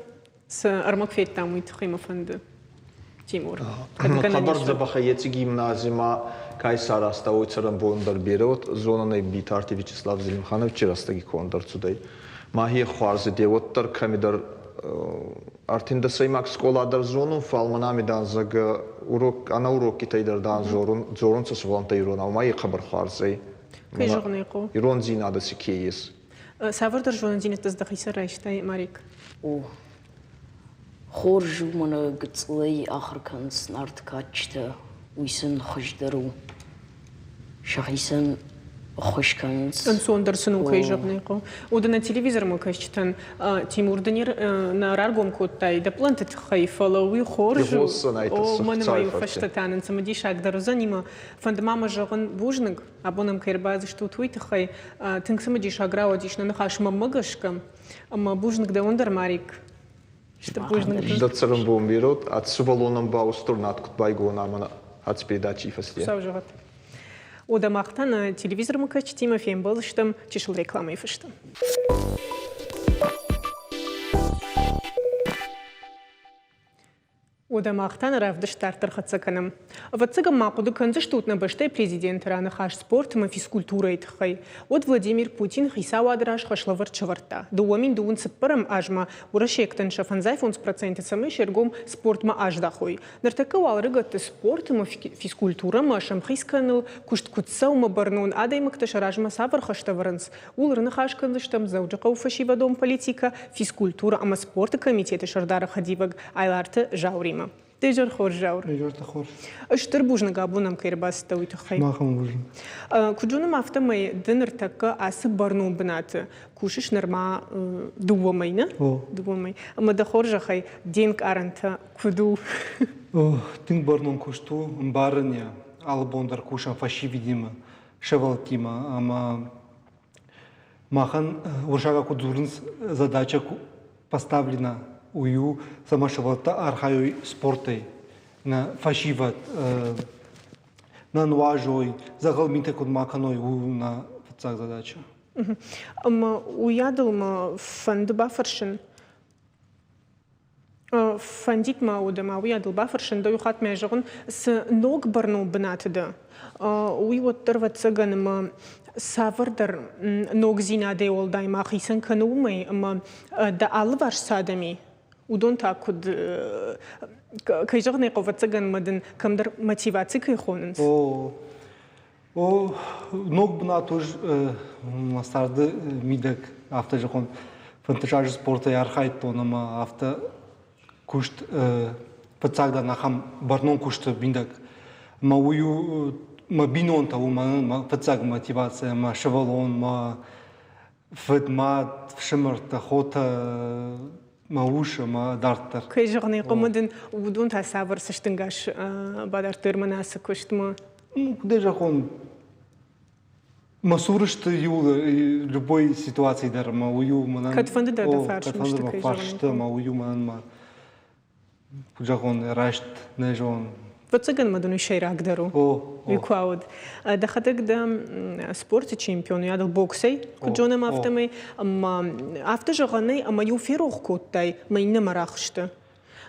цы ӕрмӕг федтам, уый тыххӕй мӕ фӕнды. Тимур. Хъӕбӕр дзӕбӕхӕй еци гимназимӕ ка исаразта, уой цӕрӕнбон дӕр берӕ уод зонӕн Битарти Вячеслав Зелимхановичи рӕстӕги конд ӕрцудӕй. Ма хе хуарз иде, уӕддӕр кӕмидӕр ӕртиндӕсӕймаг скъола дӕр зонун, фал мӕн ами дӕнцӕг урок, ӕнӕ уроккитӕй дӕр дан дзорун, дзорунцӕ сувӕллӕнттӕ иронау, ма е хъӕбӕр хуарз ӕй. Кӕй зӕгъун ӕй гъӕуы? Ирондзийнадӕ си ке ес. Цавӕрдӕр зонындзинӕдтӕ дзы дӕхицӕн райстай, Марик? О, хорз у, мӕнӕ гыццылӕй ахуыр кӕнынц нарты кадджытӕ, уый сын хуыздӕр у. Сӕхицӕн ӕххуыс кӕнынц. Ӕнцондӕр сын у, кӕй зӕгъын ӕй хъӕуы. Уӕдӕ нӕ телевизормӕ кӕсджытӕн Тимур ды нӕ раргом кодтай дӕ пъланты тыххӕй, фӕлӕ уый хорз у. О, мӕн ӕмӕ иу фӕстӕ та нын цымыдисагдӕр уыдзӕн ӕмӕ фӕнды ма мӕ зӕгъын бузныг, Абон ӕм кӕй ӕрбацыдыстут, уый тыххӕй тынг цымыдисаг рауадис нӕ ныхас мӕнмӕ гӕсгӕ. Ӕмӕ бузныг дӕуӕн дӕр, Марик. Стыр бузныг. Дӕ цӕрӕнбон берӕ ат сувӕллонӕн ба устур над куд байгон ӕма аци передачи фӕсте. Хуыцау зӕгъӕд. Уӕдӕ мах та нӕ телевизормӕ кӕсджытимӕ фембӕлдзыстӕм чысыл рекламӕйы фӕстӕ. Уӕдӕ мах та нӕ равдыст дарддӕр хӕццӕ кӕнӕм. Ӕвӕццӕгӕн ма хъуыды кӕндзыстут нӕ бӕстӕйы президенты раныхас спорт ӕмӕ физкультурӕйы тыххӕй. Уӕд Владимир Путин хицауады раз хӕслӕвӕрд сӕвӕрдта. 2024 азмӕ уӕрӕсейӕгтӕн сӕ 55% цӕмӕй се ргом спортмӕ аздахой. Ныртӕккӕ уал ӕрыгӕтты спорт ӕмӕ физкультурӕмӕ сӕмхиц кӕныныл куыст куыд цӕуы ӕмӕ бӕрнон адӕймӕгтӕ сӕ размӕ цавӕр хӕстӕ ӕвӕрынц, ууыл ӕрныхас кӕндзыстӕм Дзӕуджыхъӕуы фӕсивӕдон политикӕ, физкультурӕ ӕмӕ спорты комитеты сӕрдары хӕдивӕг Айларты Зауримӕ. Де зӕр хорз, Заур. Изӕрты хорз. Стыр бузныг абон ӕм кӕй ӕрбацыдтӕ, уый тыххӕй. Махӕн бузныг. Куыд зонӕм, афтӕмӕй ды ныртӕккӕ ацы бӕрнон бынаты кусыс нырма дыууӕ мӕй, нӕ? О. Дыууӕ мӕй. Ӕмӕ дӕ хорзӕхӕй де нкъарӕнтӕ куыд у? Тынг бӕрнон куыст у, ӕмбарын йӕ. Алы бон дӕр кусӕм фӕсивӕдимӕ, сывӕллӕттимӕ ӕмӕ махӕн уырыссагау куыд дзурынц, задача поставлена уый у, цӕмӕй сывӕллӕттӕ архайой спортӕй, нӕ фӕсивӕд нӕ нуазой, дзӕгъӕл митӕ куыд ма кӕной, уый у нӕ фыццаг задача. Ӕмӕ уыйадыл мӕ фӕнды бафӕрсын, Фӕндид мӕ уӕдӕ ма уыйадыл бафӕрсын, дӕу иу хатт мӕ зӕгъын, цы ног бӕрнон бынаты дӕ, уый уӕддӕр, ӕвӕццӕгӕн, ӕмӕ цавӕрдӕр ногдзинадӕй уӕлдай ма хицӕн кӕны уымӕй, ӕмӕ дӕ алыварс цы адӕм и, уыдон та куыд, кӕй зӕгъын ӕй хъӕуы, ӕвӕццӕгӕн, ӕмӕ дын кӕмдӕр мотиваци кӕй хонынц. О, О, ног бынат уыз мӕ царды мидӕг афтӕ зӕгъон, фӕндтӕс азы спортӕй архайдтон ӕмӕ афтӕ куыст фыццаг дӕн ахӕм бӕрнон куысты мидӕг. Ӕмӕ уый у мӕ бинонтӕ у мӕнӕн мӕ фыццаг мотиваци, мӕ сывӕллон, мӕ фыд, мад, фсымӕртӕ, хотӕ, мӕ ус ӕмӕ дарддӕр. Кӕй зӕгъын ӕй хъӕуы, дын уыдон та цавӕр цӕстӕнгас бадардтой мӕнӕ ацы куыстмӕ? Ну, куыдӕй зӕгъон, мӕ цуры сты иу любой ситуацийы дӕр ӕмӕ уый у мӕнӕн... Кӕдфӕнды дӕр дӕ фарсмӕ сты, кӕй зӕгъын ӕмӕ уый у мӕнӕн мӕ куыд зӕгъон, раст нӕ зон. Ӕвӕццӕгӕн ма дын уый сӕйрагдӕр у. Уый куы ауд. Дӕхӕдӕг дӕ спорты чемпион, уый адыл боксӕй, куыд зонӕм, афтӕмӕй. Ӕмӕ афтӕ зӕгъӕн нӕй, ӕмӕ иу ферох кодтай, мӕ иннӕмӕ рахызты.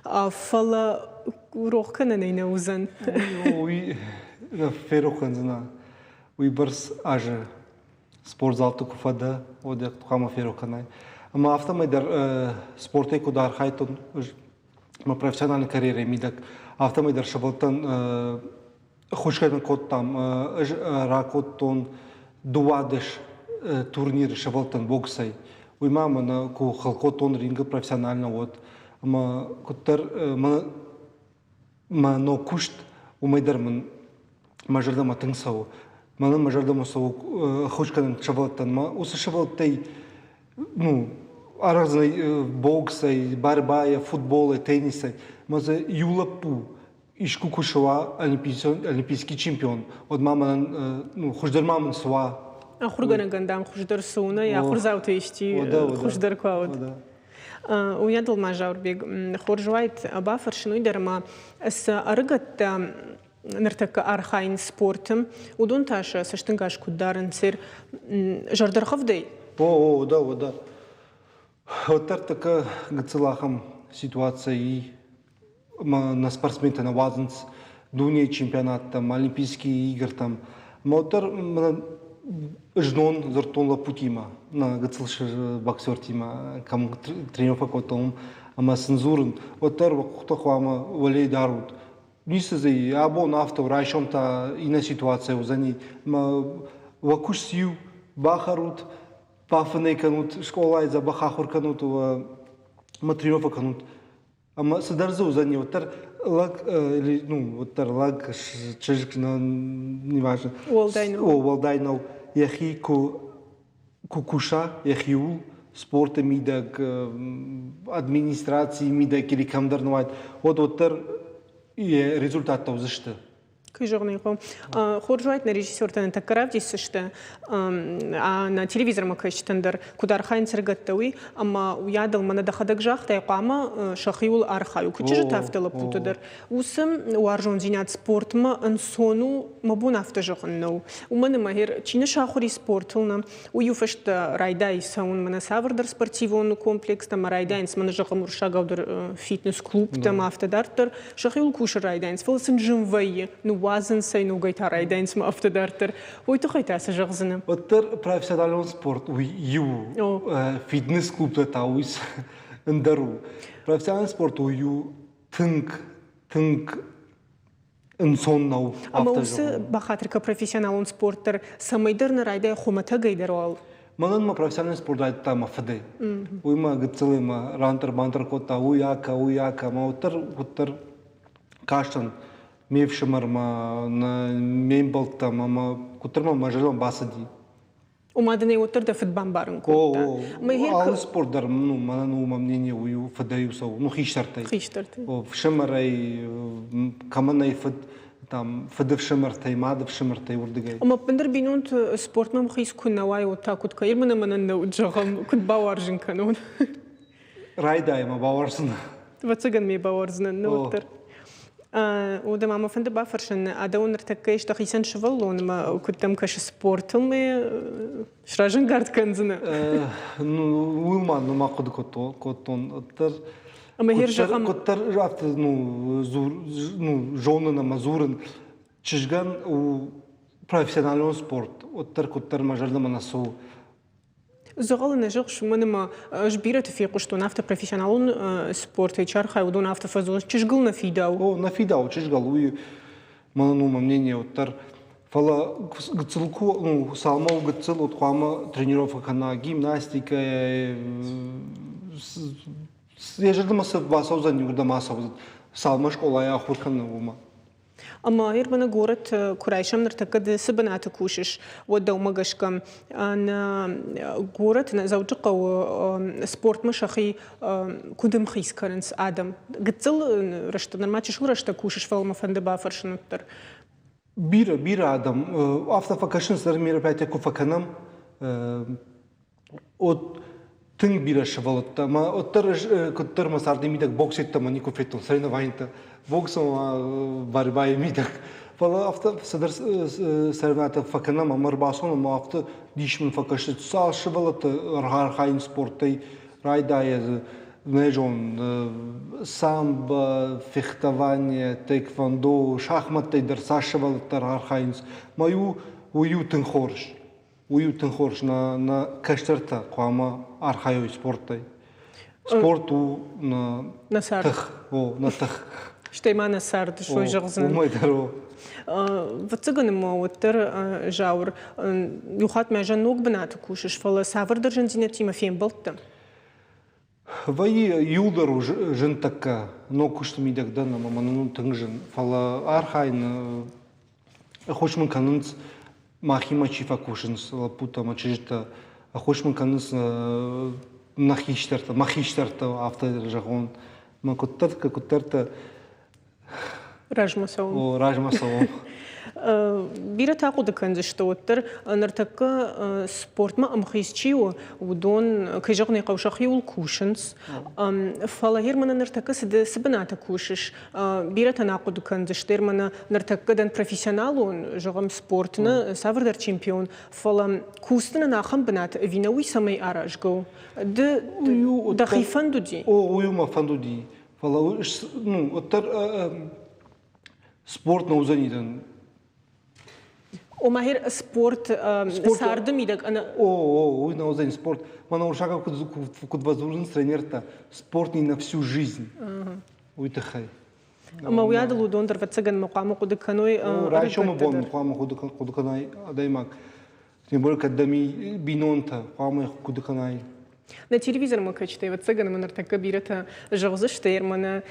Фӕлӕ рох кӕнӕнӕй нӕ уыдзӕн. Уый ферох кӕндзынӕ. Уый бӕрц азы спортзалты куы фӕдӕ, уӕд хъуамӕ ферох кӕнай. Ӕмӕ афтӕмӕй дӕр спортӕй куыд архайдтон мӕ профессиональный карьерӕйы мидӕг, афтӕмӕй дӕр сывӕллӕттӕн Хуысгӕ кодтам, ӕз ракодтон 12 турниры сывӕллӕттӕн боксӕй. Уый ма мӕнӕ куы хыл кодтон рингы профессионально уӕд. Ӕмӕ куыддӕр мӕ ног куыст, уымӕй дӕр мын мӕ зӕрдӕмӕ тынг цӕуы. Мӕнӕн мӕ зӕрдӕмӕ цӕуы ӕххуыс кӕнын сывӕллӕттӕн. Мӕ уыцы сывӕллӕттӕй ну, арӕхдзынӕй боксӕй, борьбайӕ, футболӕй, теннисӕй. Мӕ дзы иу лӕппу искуы куы суа олимпийский чемпион, уӕд ма мӕнӕн ну, хуыздӕр ма мын цы уа. Ахуыргӕнӕгӕн, дам, хуыздӕр цы у, нӕ ахуырдзауты исчи хуыздӕр куы уыд. Уыйадыл ма, Зауырбег, хорз уаид бафӕрсын уый дӕр ӕмӕ цы ӕрыгӕттӕ ныртӕккӕ архайынц спорты, уыдон та сӕ цӕстӕнгас куыд дарынц зӕрдӕргъӕвдӕй? О, о, да, о, да. Уӕддӕр тӕккӕ гыццыл ахӕм ситуаци и, ӕмӕ нӕ спортсментӕ нӕ уадзынц дунейы чемпионаттӕм, Олимпийские игртӕм. Ӕмӕ уӕддӕр знон дзырдтон лӕппутимӕ, нӕ гыццыл боксертимӕ, кӕм тренировкӕ кодтон, ӕмӕ сын дзурын, уӕддӕр уӕ къухтӕ хъуамӕ уӕлейы дарут. Ницы дзы абон афтӕ у, райсом та иннӕ ситуаци уыдзӕни. Ӕмӕ уӕ куыст иу, бахӕрут, бафынӕй кӕнут, скъолайы дзӕбӕх ахуыр кӕнут, ӕмӕ тренировкӕ кӕнут. Ӕмӕ цыдӕр дзы уыдзӕни, уӕддӕр лӕг, или, ну, уӕддӕр лӕг, чызг, неважно. Уӕлдай нӕу. Уӕлдай нӕу. Йӕхи куы куы куса йӕхиуыл, спорты мидӕг, администрацийы мидӕг или кӕмдӕр нуайд, уӕд уӕддӕр йӕ результаттӕ уыдзысты. Кӕй зӕгъын ӕй хъӕуы. Хорз уаид нӕ режиссертӕ тӕккӕ равдисдзысты, нӕ телевизормӕ кӕсджытӕн дӕр, куыд архайынц ӕрыгӕттӕ, уый. Ӕмӕ уыйадыл мӕнӕ дӕхӕдӕг загътай, хъуамӕ сӕхиуыл архайой. Куыд чызджытӕ, афтӕ лӕппутӕ дӕр. Уыцы уарзондзинад спортмӕ ӕнцон у, мӕ бон афтӕ зӕгъын нӕу. Уымӕн ӕмӕ чи нӕ сахуыр и спортыл, нӕ, уый иу фӕстӕ райдайы цӕуын мӕнӕ цавӕрдӕр спортивон комплекстӕ ӕмӕ райдайынц мӕнӕ зӕгъӕм уырыссагау дӕр фитнес-клубтӕ ӕмӕ афтӕ дарддӕр. Сӕхиуыл кусын райдайынц, фӕлӕ сын зын вӕййы, ныууадзынц ӕй, ногӕй та райдайынц ӕмӕ афтӕ дарддӕр. Уый тыххӕй та цы зӕгъдзынӕ? Уӕддӕр профессионалон спорт уый иу у, фитнес-клубтӕ та уый ӕндӕр у. Профессионалон спорт уый у тынг, тынг ӕнцон нӕу. Ӕмӕ уыцы бахатыркӕ профессионалон спорт дӕр цӕмӕйдӕр нӕ райдайы хуымӕтӕгӕй дӕр уал. Мӕнӕн мӕ профессионалон спорт райдыдта мӕ фыдӕй. Уый мӕ гыццылӕй мӕ рантыр-бантыр кодта, уый акӕ, уый акӕ. Мӕ уӕддӕр, уӕддӕр кастӕн ме фсымӕрмӕ, ме мбӕлттӕм ӕмӕ куыддӕр мӕ мӕ зӕрдӕмӕ бацыди. Ома дын ӕй уӕддӕр дӕ фыд бамбарын кодта. Алы спорт дӕр, ну, мӕнӕн у мӕ мнение, уый у фыдӕй у цӕуы, ну, хистӕртӕй. Хистӕртӕй. Фсымӕрӕй, кӕмӕн ӕй фыд, там, фыды фсымӕртӕй, мады фсымӕртӕй уырдыгӕй. Ӕмӕ ӕппындӕр бинонты спортмӕ мхиц куы нӕ уай, уӕд та куыд кӕй мын ӕмӕ нӕ уыд, зӕгъӕм, куыд бауарзын кӕнон? Райдай ӕмӕ бауарздзынӕ. Ӕвӕццӕгӕн ме бауарздзынӕн, нӕ уӕддӕр. Уӕдӕ ма мӕ фӕнды бафӕрсын, адӕм ныртӕккӕ ис дӕхицӕн сывӕллонмӕ, куыд дӕм кӕсы спортыл мӕ сразӕнгард кӕндзынӕ? Ну, уый ма нырма хъуыды кодтон. Уӕддӕр Ӕмӕ хер зӕгъӕм... Куыддӕр афтӕ ну, ну, зонын ӕмӕ дзурын, чызгӕн у профессионалон спорт, уӕддӕр куыддӕр мӕ зӕрдӕмӕ нӕ цӕуы. Дзӕгъӕлы нӕ зӕгъыс, уымӕн ӕмӕ ӕз бирӕты фехъуыстон, афтӕ профессионалон спортӕй чи архайы, уыдон афтӕ фӕдзурынц, чызгыл нӕ фидауы. О, нӕ фидауы чызгыл, уый мӕнӕн у мӕ мнение уӕддӕр. Фӕлӕ гыццыл куы, ну, цалынмӕ у гыццыл, уӕд хъуамӕ тренировкӕ кӕна гимнастикӕ, йӕ зӕрдӕмӕ цы бацӕудзӕн, уырдӕм ацӕудзӕн. Цалынмӕ скъолайы ахуыр кӕны, уымӕ. Ӕмӕ Ирбаны горӕт куы райсӕм, ныртӕккӕ ды цы бынаты кусыс, уӕд дӕумӕ гӕсгӕ нӕ горӕт, нӕ Дзӕуджыхъӕуы спортмӕ сӕхи куыд ӕмхиц кӕнынц адӕм? Гыццыл рӕстӕг, нырма чысыл рӕстӕг кусыс, фӕлӕ мӕ фӕнды бафӕрсын уӕддӕр. Бирӕ, бирӕ адӕм. Афтӕ фӕкӕсынц, дӕр мероприятие куы фӕкӕнӕм, От тынг бирӕ сывӕллӕттӕ ӕмӕ уӕддӕр ӕз куыддӕр мӕ царды мидӕг бокс йеддӕмӕ никуы федтон соревнованийтӕ бокс ӕмӕ борьбайы мидӕг. Фӕлӕ афтӕ цыдӕр соревнованийтӕ фӕкӕнӕм ӕмӕ ӕрбацӕуӕм ӕмӕ афтӕ дис мын фӕкӕсы, цал сывӕллӕттӕ архайынц спортӕй райдайӕ дзы нӕ зон самбо, фехтование, тэквондо, шахматтӕй дӕр цас сывӕллӕттӕ архайынц. Мӕ уый у тынг хорз. Уый у тынг хорз, нӕ, нӕ кӕстӕртӕ хъуамӕ архайой спортӕй. Спорт у нӕ нӕ цард. Тых, о, нӕ тых. Стӕй ма нӕ царды сой зӕгъдзынӕн. Уымӕй дӕр о. Ӕвӕццӕгӕн ӕмӕ уӕддӕр, Зауыр, иу хатт мӕ зӕн ног бынаты кусыс, фӕлӕ цавӕрдӕр зындзинӕдтимӕ фембӕлдтӕ? Вӕййы иуылдӕр у зын тӕккӕ ног куысты мидӕг дӕн ӕмӕ мӕнӕн у тынг зын. Фӕлӕ архайын, ӕххуыс мын кӕнынц, махимӕ чи фӕкусынц, лӕппутӕ ӕмӕ чызджытӕ, ӕххуыс мын кӕнынц нӕ хистӕртӕ, мӕ хистӕртӕ, афтӕ зӕгъон. Мӕ куыддӕртӕ, куыддӕртӕ Размӕ цӕуӕм. О, размӕ цӕуӕм. Бирӕтӕ хъуыды кӕндзысты, уӕддӕр ныртӕккӕ спортмӕ ӕмхиц чи у, уыдон, кӕй зӕгъын ӕй хъӕуы, сӕхиуыл кусынц. Фӕлӕ Германы ныртӕккӕ цы бынаты кусыс, бирӕтӕ нӕ хъуыды кӕндзысты, Германы ныртӕккӕ дӕн профессионалон, зӕгъӕм, спорт, нӕ цавӕрдӕр чемпион, фӕлӕ кусдзынӕн ахӕм бынаты ӕви нӕ, уый цӕмӕй аразгӕ у? Ды дӕхи фӕнд уыди? О, уый мӕ фӕнд уыди. Фӕлӕ ну, уӕддӕр спорт нӕ уыдзӕни дӕн. Ома спорт царды мидӕг ӕнӕ... О, о, уый нӕ уыдзӕни спорт. Мӕнӕ уырыссагау куыд фӕдзурынц тренертӕ, спорт не на всю жизнь. Уый тыххӕй. Ӕмӕ уыйадыл уыдон дӕр, ӕвӕццӕгӕн, ма хъуамӕ хъуыды кӕной. Райсомы бон хъуамӕ хъуыды кӕнай адӕймаг. Тем более, кӕд дӕм бинонтӕ хъуамӕ хъуыды кӕнай. Нӕ телевизормӕ кӕсджытӕ, ӕвӕццӕгӕн, ӕмӕ ныртӕккӕ бирӕтӕ зӕгъдзысты, ӕмӕ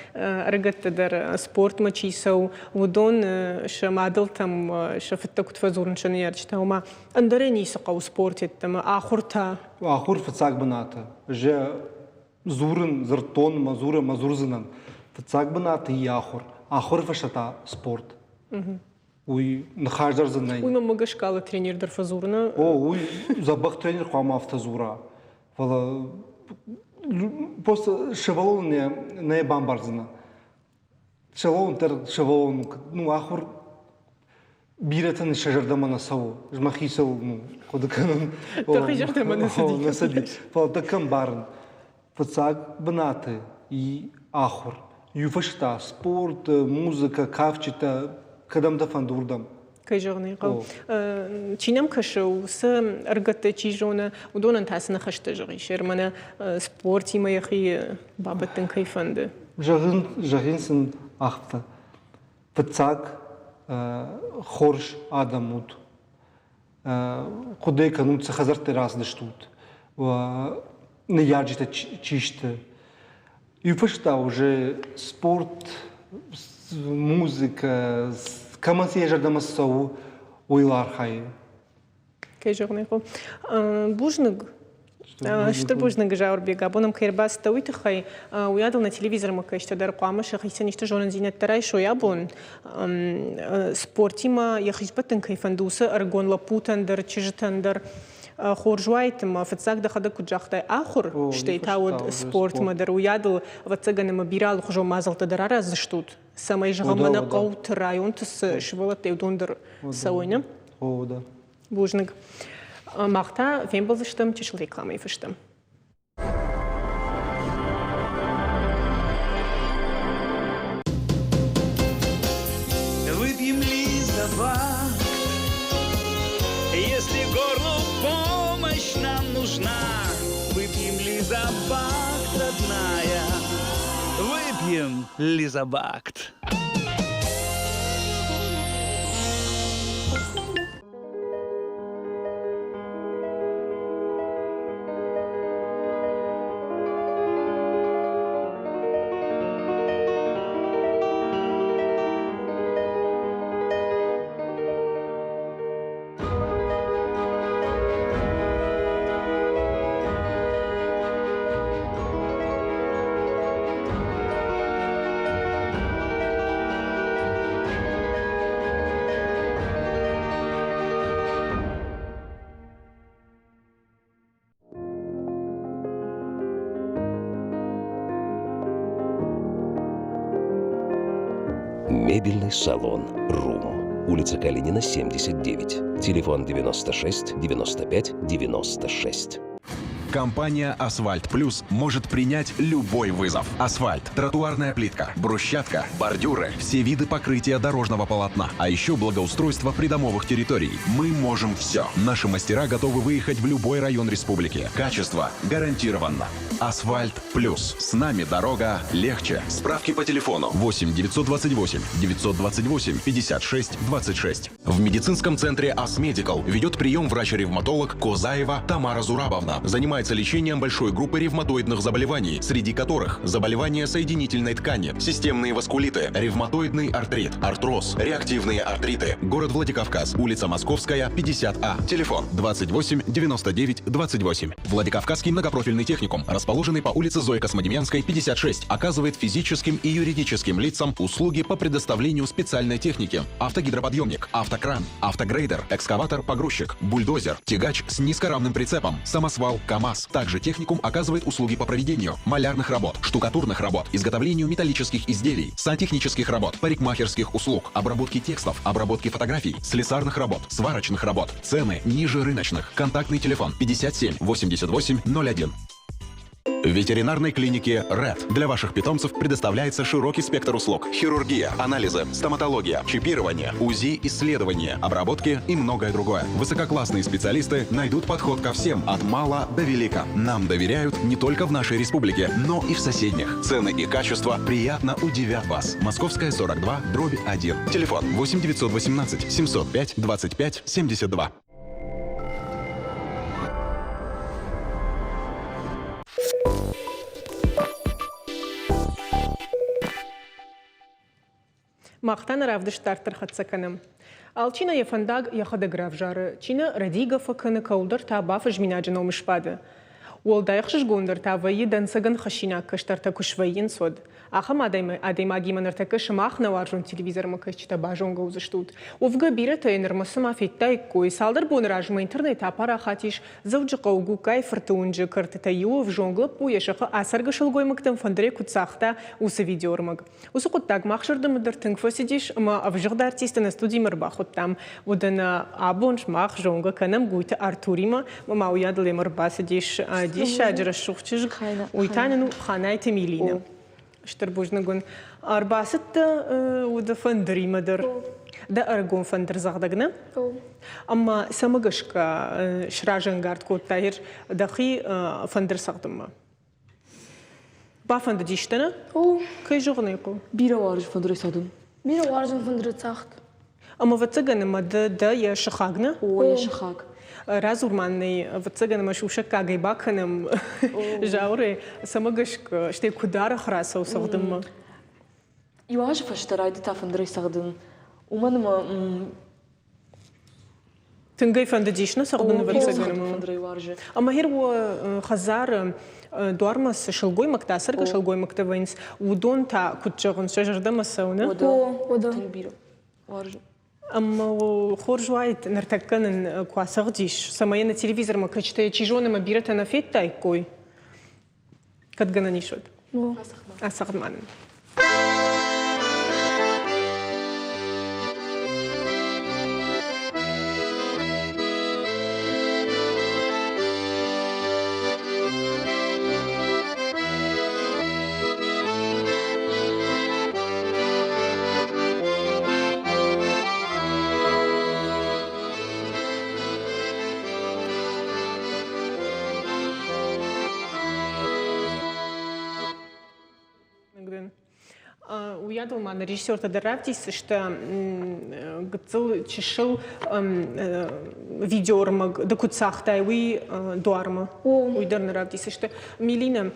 ӕрыгӕттӕ дӕр спортмӕ чи цӕуы, уыдон сӕ мадӕлтӕм сӕ фыдтӕ куыд фӕдзурынц сӕ ныййарджытӕ, ома ӕндӕрӕй ницы хъӕуы спорт йеддӕмӕ, ахуыртӕ. Ахуыр фыццаг бынаты. Зӕ дзурын, дзырдтон, мӕ дзуры, мӕ дзурдзынӕн. Фыццаг бынаты и ахуыр. Ахуыры фӕстӕ та спорт. Уый ныхас дӕр дзы нӕй. Уый мӕм гӕсгӕ алы тренер дӕр фӕдзуры. О, уый дзӕбӕх тренер хъуамӕ афтӕ дзура. Фӕлӕ просто сывӕллон нӕ, нӕ бамбардзынӕ. Сывӕллон дӕр сывӕллон, ну, ахуыр бирӕтӕн сӕ зӕрдӕмӕ нӕ цӕуы. Ӕз мӕхицӕу ну, хъуыды кӕнын. Дӕхи зӕрдӕмӕ нӕ цыди. Нӕ цыди. Фӕлӕ дӕ кӕм барын. Фыццаг бынаты и ахуыр. Иу фӕстӕ спорт, музыкӕ, кафджытӕ, кӕдӕм дӕ фӕнды, уырдӕм. Кӕй зӕгъын ӕй хъӕуы. Чи нӕм кӕсы, уыцы ӕрыгӕттӕ чи зоны, уыдонӕн та цы ныхӕстӕ зӕгъис, мӕнӕ спортимӕ йӕхи бабӕттын кӕй фӕнды? Зӕгъын, зӕгъин сын афтӕ. Фыццаг хорз адӕм ут. Хъуыды кӕнут, цы хӕдзӕртты рацыдыстут, ныййарджытӕ чи сты. Иу фӕстӕ уже спорт, музыкӕ, кӕмӕн цы йӕ зӕрдӕмӕ цӕуы, уый архайы. Кӕй зӕгъын ӕй хъӕуы. Бузныг. Стыр бузныг, Зауырбег, абон ӕм кӕй ӕрбацыдтӕ, уый тыххӕй. Уыйадыл нӕ телевизормӕ кӕсджытӕ дӕр хъуамӕ сӕхицӕн исты зонындзинӕдтӕ райсой абон. Спортимӕ йӕхи сбӕттын кӕй фӕнды, уыцы ӕрыгон лӕппутӕн дӕр, чызджытӕн дӕр хорз уаид ӕмӕ фыццаг дӕхӕдӕг куыд загътай, ахуыр, стӕй та уӕд спортмӕ дӕр. Уыйадыл, ӕвӕццӕгӕн, ӕмӕ бирӕ алыхуызон мадзӕлттӕ дӕр араздзыстут, цӕмӕй, зӕгъӕм, мӕнӕ хъӕуты, районты цы сывӕллӕттӕ, уыдон дӕр цӕуой, не? О, да. Бузныг. Мах та фембӕлдзыстӕм чысыл рекламӕйы фӕстӕ. Выпьем ли за факт, если горлу помощь нам нужна? Выпьем ли за факт, родная? Выпьем ли за бакт? Мебельный салон «Рум». Улица Калинина, 79. Телефон 96 95 96. Компания «Асфальт Плюс» может принять любой вызов. Асфальт, тротуарная плитка, брусчатка, бордюры, все виды покрытия дорожного полотна, а еще благоустройство придомовых территорий. Мы можем все. Наши мастера готовы выехать в любой район республики. Качество гарантированно. «Асфальт Плюс». С нами дорога легче. Справки по телефону 8 928 928 56 26. В медицинском центре «Асмедикал» ведет прием врач-ревматолог Козаева Тамара Зурабовна. Занимается лечением большой группы ревматоидных заболеваний, среди которых заболевания соединительной ткани, системные васкулиты, ревматоидный артрит, артроз, реактивные артриты. Город Владикавказ, улица Московская, 50А. Телефон 28 99 28. Владикавказский многопрофильный техникум, расположенный по улице Зои Космодемьянской, 56, оказывает физическим и юридическим лицам услуги по предоставлению специальной техники. Автогидроподъемник, автокран, автогрейдер, экскаватор-погрузчик, бульдозер, тягач с низкоравным прицепом, самосвал, КАМАЗ. Также техникум оказывает услуги по проведению малярных работ, штукатурных работ, изготовлению металлических изделий, сантехнических работ, парикмахерских услуг, обработки текстов, обработки фотографий, слесарных работ, сварочных работ. Цены ниже рыночных. Контактный телефон 57 88 01. В ветеринарной клинике «Ред» для ваших питомцев предоставляется широкий спектр услуг. Хирургия, анализы, стоматология, чипирование, УЗИ, исследования, обработки и многое другое. Высококлассные специалисты найдут подход ко всем от мала до велика. Нам доверяют не только в нашей республике, но и в соседних. Цены и качество приятно удивят вас. Московская 42, дробь 1. Телефон 8 918 705 25 72. Мах та нӕ равдыст дарддӕр хӕццӕ кӕнӕм. Алчи нӕ йӕ фӕндаг йӕхӕдӕг равзары, чи нӕ рӕдийгӕ фӕкӕны, кӕуылдӕр та бафӕзминаджы ном сбады. Уӕлдай ӕхсызгондӕр та вӕййы дӕнцӕгӕн хӕссинаг кӕстӕртӕ куы свӕййынц, уӕд. Ахӕм адӕймагимӕ ныртӕккӕ сымах нӕ уарзон телевизормӕ кӕсджытӕ базонгӕ уыдзыстут. Уӕвгӕ бирӕтӕ йӕ нырмӕ цыма федтаиккой, цалдӕр боны размӕ интернет апарахат ис Дзӕуджыхъӕуы Гугкайы фырты уынджы кӕртытӕй иу ӕвзонг лӕппу йӕ сыхы ацӕргӕ сылгоймӕгтӕм фӕндырӕй куыд цагъта, уыцы видеоӕрмӕг. Уыцы хъуыддаг мах зӕрдӕмӕ дӕр тынг фӕцыдис ӕмӕ ӕвзыгъд артисты нӕ студимӕ ӕрбахуыдтам. Уӕдӕ нӕ абон мах зонгӕ кӕнӕм Гуйты Артуримӕ, ӕмӕ уыйадыл ӕм ӕрбацыдис диссаджы рӕсугъд чызг. Уый та нын у Ханайты Милинӕ. Стыр бузныг уын. Ӕрбацыдтӕ уыды фӕндыримӕ дӕр. Дӕ ӕрыгон фӕндырдзӕгъдӕг, нӕ? Ӕмӕ цӕмӕ гӕсгӕ сразӕнгард кодтай дӕхи фӕндыр цӕгъдынмӕ? Бафӕндыдис дӕ, нӕ? Кӕй зӕгъын ӕй хъӕуы? Бирӕ уарзын фӕндырӕй цӕгъдын. Бирӕ уарзын фӕндыры цагъд. Ӕмӕ ӕвӕццӕгӕн ӕмӕ ды дӕ йӕ сыхаг, нӕ? О, йӕ сыхаг. Радзур ма нын ӕй, ӕвӕццӕгӕн ӕмӕ сусӕггагӕй бакӕнӕм Зауыры, цӕмӕ гӕсгӕ, стӕй куыд арӕх рацӕуы цӕгъдынмӕ? Иу азы фӕстӕ райдыдта фӕндырӕй цӕгъдын, уымӕн ӕмӕ Тынг ӕй фӕндыдис нӕ цӕгъдын ӕвӕццӕгӕн. Ӕмӕ гьер уӕ хӕдзары дуармӕ цы сылгоймӕгтӕ, ацӕргӕ сылгоймӕгтӕ вӕййынц, уыдон та куыд зӕгъынц, сӕ зӕрдӕмӕ цӕуы, нӕ? Тынг бирӕ уарзын. Ӕмӕ хорз уаид, ныртӕккӕ нын куы ацӕгъдис, цӕмӕй нӕ телевизормӕ кӕсджытӕ, чи зоны, ӕмӕ бирӕтӕ нӕ федтаиккой. Кӕд гӕнӕн ис, уӕд. Ацӕгъд ма нын. Уыйадыл ма нӕ режиссертӕ дӕр равдисдзысты гыццыл чысыл видеоӕрмӕг ды куыд цагътай, уый дуармӕ. Уый дӕр нӕ равдисдзысты. Милина,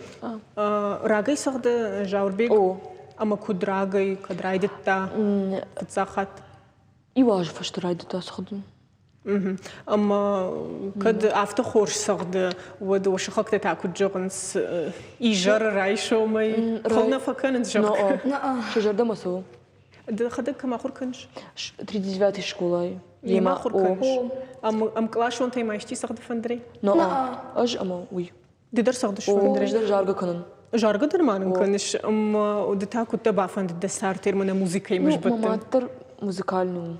рагӕй цӕгъды Зауырбег? Ӕмӕ куыд рагӕй, кӕд райдыдта фыццаг хатт? Иу азы фӕстӕ райдыдта цӕгъдын. Ӕмӕ кӕд афтӕ хорз цӕгъды, уӕд уӕ сыхӕгтӕ та куыд зӕгъынц, изӕры райсомӕй хыл нӕ фӕкӕнынц, зӕгъгӕ? Сӕ зӕрдӕмӕ цӕуы. Дӕхӕдӕг кӕм ахуыр кӕныс? 39-й скъолайы. Йемӕ ахуыр кӕныс? Ӕмкъласонтӕй ма исчи цӕгъды фӕндырӕй? Ӕз ӕмӕ уый. Ды дӕр цӕгъдыс фӕндырӕй? Ӕз дӕр заргӕ кӕнын. Заргӕ дӕр ма нын кӕныс? Ӕмӕ ды та куыд дӕ бафӕндыд дӕ цард ӕмӕ нӕ музыкӕимӕ сбӕттын? Мӕ мад дӕр музыкальный у.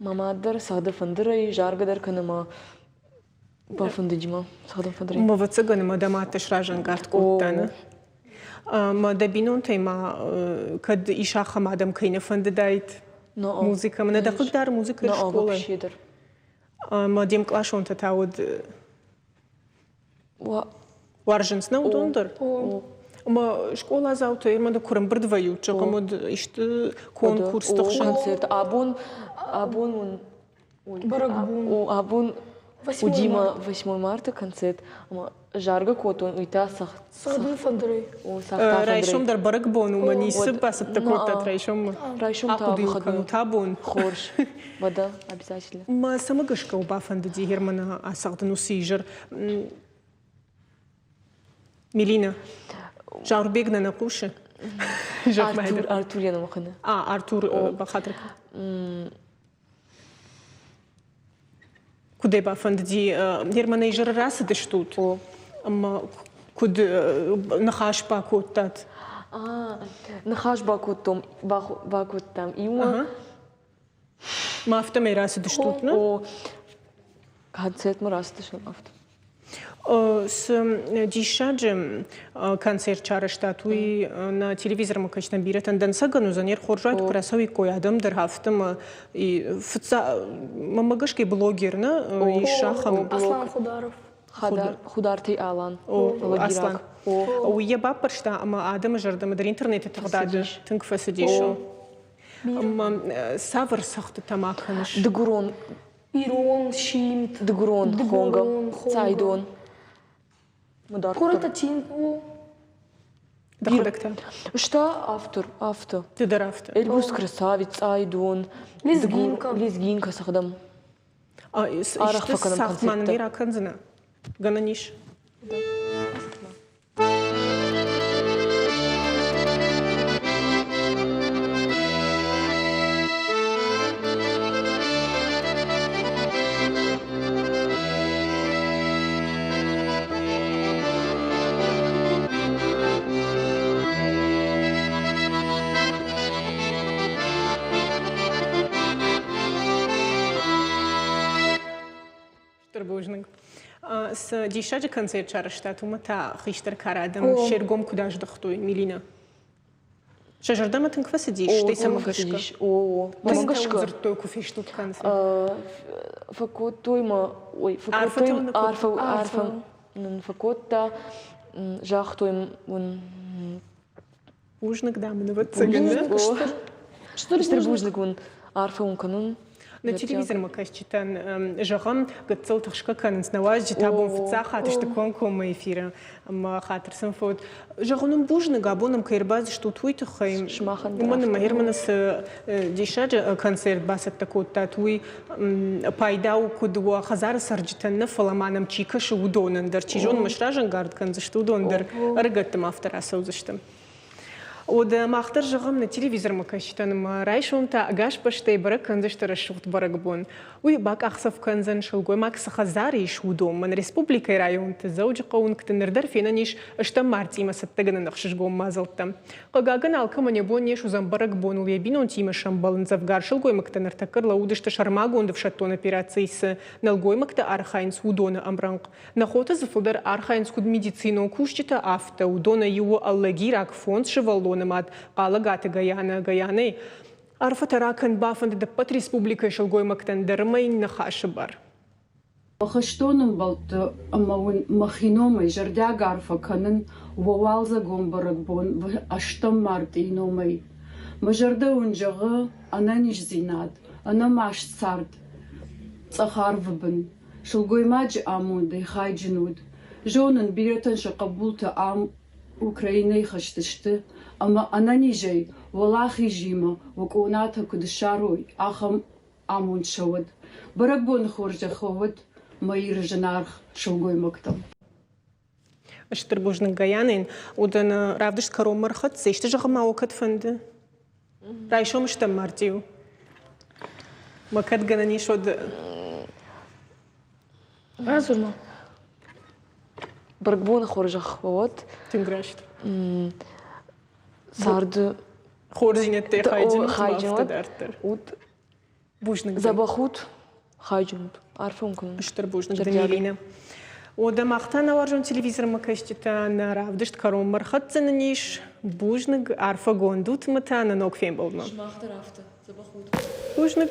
Мӕ мад дӕр цӕгъды фӕндырӕй, заргӕ дӕр кӕны ӕмӕ. Бафӕндыди мӕ цӕгъдын фӕндырӕй. Ӕвӕццӕгӕн ӕмӕ дӕ мад дӕ сразӕнгард кодта, нӕ? Ӕмӕ дӕ бинонтӕй ма кӕд ис ахӕм адӕм, кӕй нӕ фӕндыдаид музыкӕмӕ? Нӕ дӕ хъыгдары музыкӕйы скъола? Ӕмӕ де мкъласонтӕ та уыд уарзынц нӕ уыдон дӕр? Ӕмӕ скъоладзаутӕ ӕмӕ куы рӕмбырд вӕййут, зӕгъӕм, уӕд исты конкурсты хсӕн? Концерт абон абон уын Бӕрӕгбон. О, абон уыди мӕ 8 марта концерт, ӕмӕ заргӕ кодтон, уый та Цӕгъдын фӕндырӕй. О, цагъта фӕндырӕй. Райсом дӕр бӕрӕгбон у, мӕ ницы бацӕттӕ кодтат райсоммӕ? Райсом та Ахъуыды кӕнут абон. Хорз. Вода обязательно. Мӕ цӕмӕ гӕсгӕ бафӕндыди Германы ацӕгъдын уыцы изӕр? Мелина, Заурбег нӕ нӕ хъусы? Артур, Артур йӕ ном кӕны. А, Артур, бахатыр кӕн. Куыдӕй бафӕндыди Германӕй изӕры рацыдыстут? Ӕмӕ куыд ныхас бакодтат? Ныхас бакодтам, бакодтам иумӕ. Ма афтӕмӕй рацыдыстут, нӕ? О, концертмӕ рацыдыстӕм афтӕ. Цы диссаджы концерт сарӕзтат, уый нӕ телевизормӕ кӕсынӕн бирӕтӕн дӕнцӕгӕн уыдзӕн. Хорз уайд, куы рацӕуиккой адӕм дӕр афтӕ ӕмӕ мӕнмӕ гӕсгӕ блогер нӕ ис ахӕм. Аслан Хударов. Хударти Алан. Аслан. Уый йӕ баппӕрста ӕмӕ адӕмы зӕрдӕмӕ дӕр интернеты тыгъдады тынг фӕцыдис. Ӕмӕ цавӕр цӕгъдтытӕ ма кӕныс? Дыгурон Ирон симд. Дыгурон хонгӕ. Цайдон. Курата тин у. Дӕхӕдӕг та? Что автор, автор. Ты дӕр автор. Эльбрус красавец, Цайдон. Лезгинка. Лезгинка сӕгъдӕм. Арӕх фӕкӕнӕм концерттӕ. ракӕндзынӕ? Гӕнӕн ис? Стыр бузныг. Цы диссаджы концерт сарӕзтат, уымӕ та хистӕр кары адӕм се ргом куыд аздӕхтой, Милина? Сӕ зӕрдӕмӕ тынг фӕцыдис, стӕй цӕмӕ гӕсгӕ? О, мӕ гӕсгӕ. Дзырдтой, куы фестут концерт. Фӕкодтой мӕ, ой, фӕкодтой, арфӕ, арфӕ нын фӕкодта, загътой уын Бузныг дӕм, ӕвӕццӕгӕн. Стыр бузныг уын, арфӕ уын кӕнын. Нӕ телевизормӕ кӕсджытӕн зӕгъӕм, гыццыл тыхсгӕ кӕнынц нӕ уазджытӕ абон фыццаг хатт сты комкоммӕ эфиры ӕмӕ хатыр сын фод. Зӕгъын уын бузныг, абон ӕм кӕй ӕрбацыдыстут, уый тыххӕй. Сымахӕн дӕр. Уымӕн ӕмӕ Германы цы диссаджы концерт бацӕттӕ кодтат, уый пайда у куыд уӕ хӕдзары цӕрджытӕн нӕ, фӕлӕ ма нӕм чи кӕсы, уыдонӕн дӕр. Чи зоны, ма сразӕнгард кӕндзысты, уыдон дӕр ӕрыгӕтты ма афтӕ рацӕудзысты. Уӕдӕ мах дӕр зӕгъӕм нӕ телевизормӕ кӕсджытӕн ӕмӕ райсом та ӕгас бӕстӕйы бӕрӕг кӕндзысты рӕсугъд бӕрӕгбон. Уый бакъахдзӕф кӕндзӕн сылгоймаг цы хӕдзары ис, уыдонмӕ. Нӕ республикӕйы районты Дзӕуджыхъӕуы уынгты ныр дӕр фенӕн ис стӕм мартъимӕ цӕттӕгӕнӕн ӕхсызгон мадзӕлттӕ. Хъыгагӕн, алкӕмӕн йӕ бон не суыдзӕн бӕрӕгбоныл йӕ бинонтимӕ сӕмбӕлын. Дзӕвгар сылгоймӕгтӕ ныртӕккӕ ӕрлӕууыдысты сӕрмагонд ӕфсӕддон операцийы цы нӕлгоймӕгтӕ архайынц, уыдоны ӕмрӕнхъ. Нӕ хоты дзы фылдӕр архайынц куыд медицинон кусджытӕ, афтӕ. Уыдонӕй иу у ӕллӕгираг фондз сывӕллоны мад Хъалӕгаты Гаянӕ. Гаянӕй арфӕтӕ ракӕн бафӕндыд ӕппӕт республикӕйы сылгоймӕгтӕн дӕр ӕмӕ йын ныхасы бар. Хӕстон ӕмбӕлтты ӕмӕ уын мӕхи номӕй зӕрдиаг арфӕ кӕнын уӕ уалдзӕгон бӕрӕгбон ӕстӕм мартъийы номӕй. Мӕ зӕрдӕ уын зӕгъы ӕнӕниздзинад, ӕнӕмаст цард цъӕх арвы бын. Сылгоймаджы амондӕй хайджын уыд. Зонын, бирӕтӕн сӕ хъӕбултӕ ам Украинӕйы хӕсты сты ӕмӕ ӕнӕнизӕй, уӕлахизимӕ уӕ къонатӕ куыд ссарой, ахӕм амонд сӕ уӕд. Бӕрӕгбоны хорзӕх уӕд мӕ Иры зынаргъ сылгоймӕгтӕм. Стыр бузныг Гаянӕн. Уыдон равдыст кӕронмӕ ӕрхӕццӕ. Исты зӕгъын ма уӕ кӕд фӕнды? Райсом стӕм мартъиу. Мӕ кӕд гӕнӕн ис, уӕд Радзур-ма. Бӕрӕгбоны хорзӕх уӕд. Тынг раст. Царды хорздзинӕдтӕй хайджын, хайджын дарддӕр. Ут Бузныг. Дзӕбӕх ут. Хайджын ут. Арфӕ уын кӕнын. Стыр бузныг дын, Иринӕ. Уӕдӕ мах та нӕ уарзон телевизормӕ кӕсджытӕ нӕ равдыст кӕронмӕ рхӕццӕ нын ис. Бузныг, арфӕгонд ут мытӕ нӕ ног фембӕлдмӕ. Сымах дӕр афтӕ. Дзӕбӕх ут. Бузныг.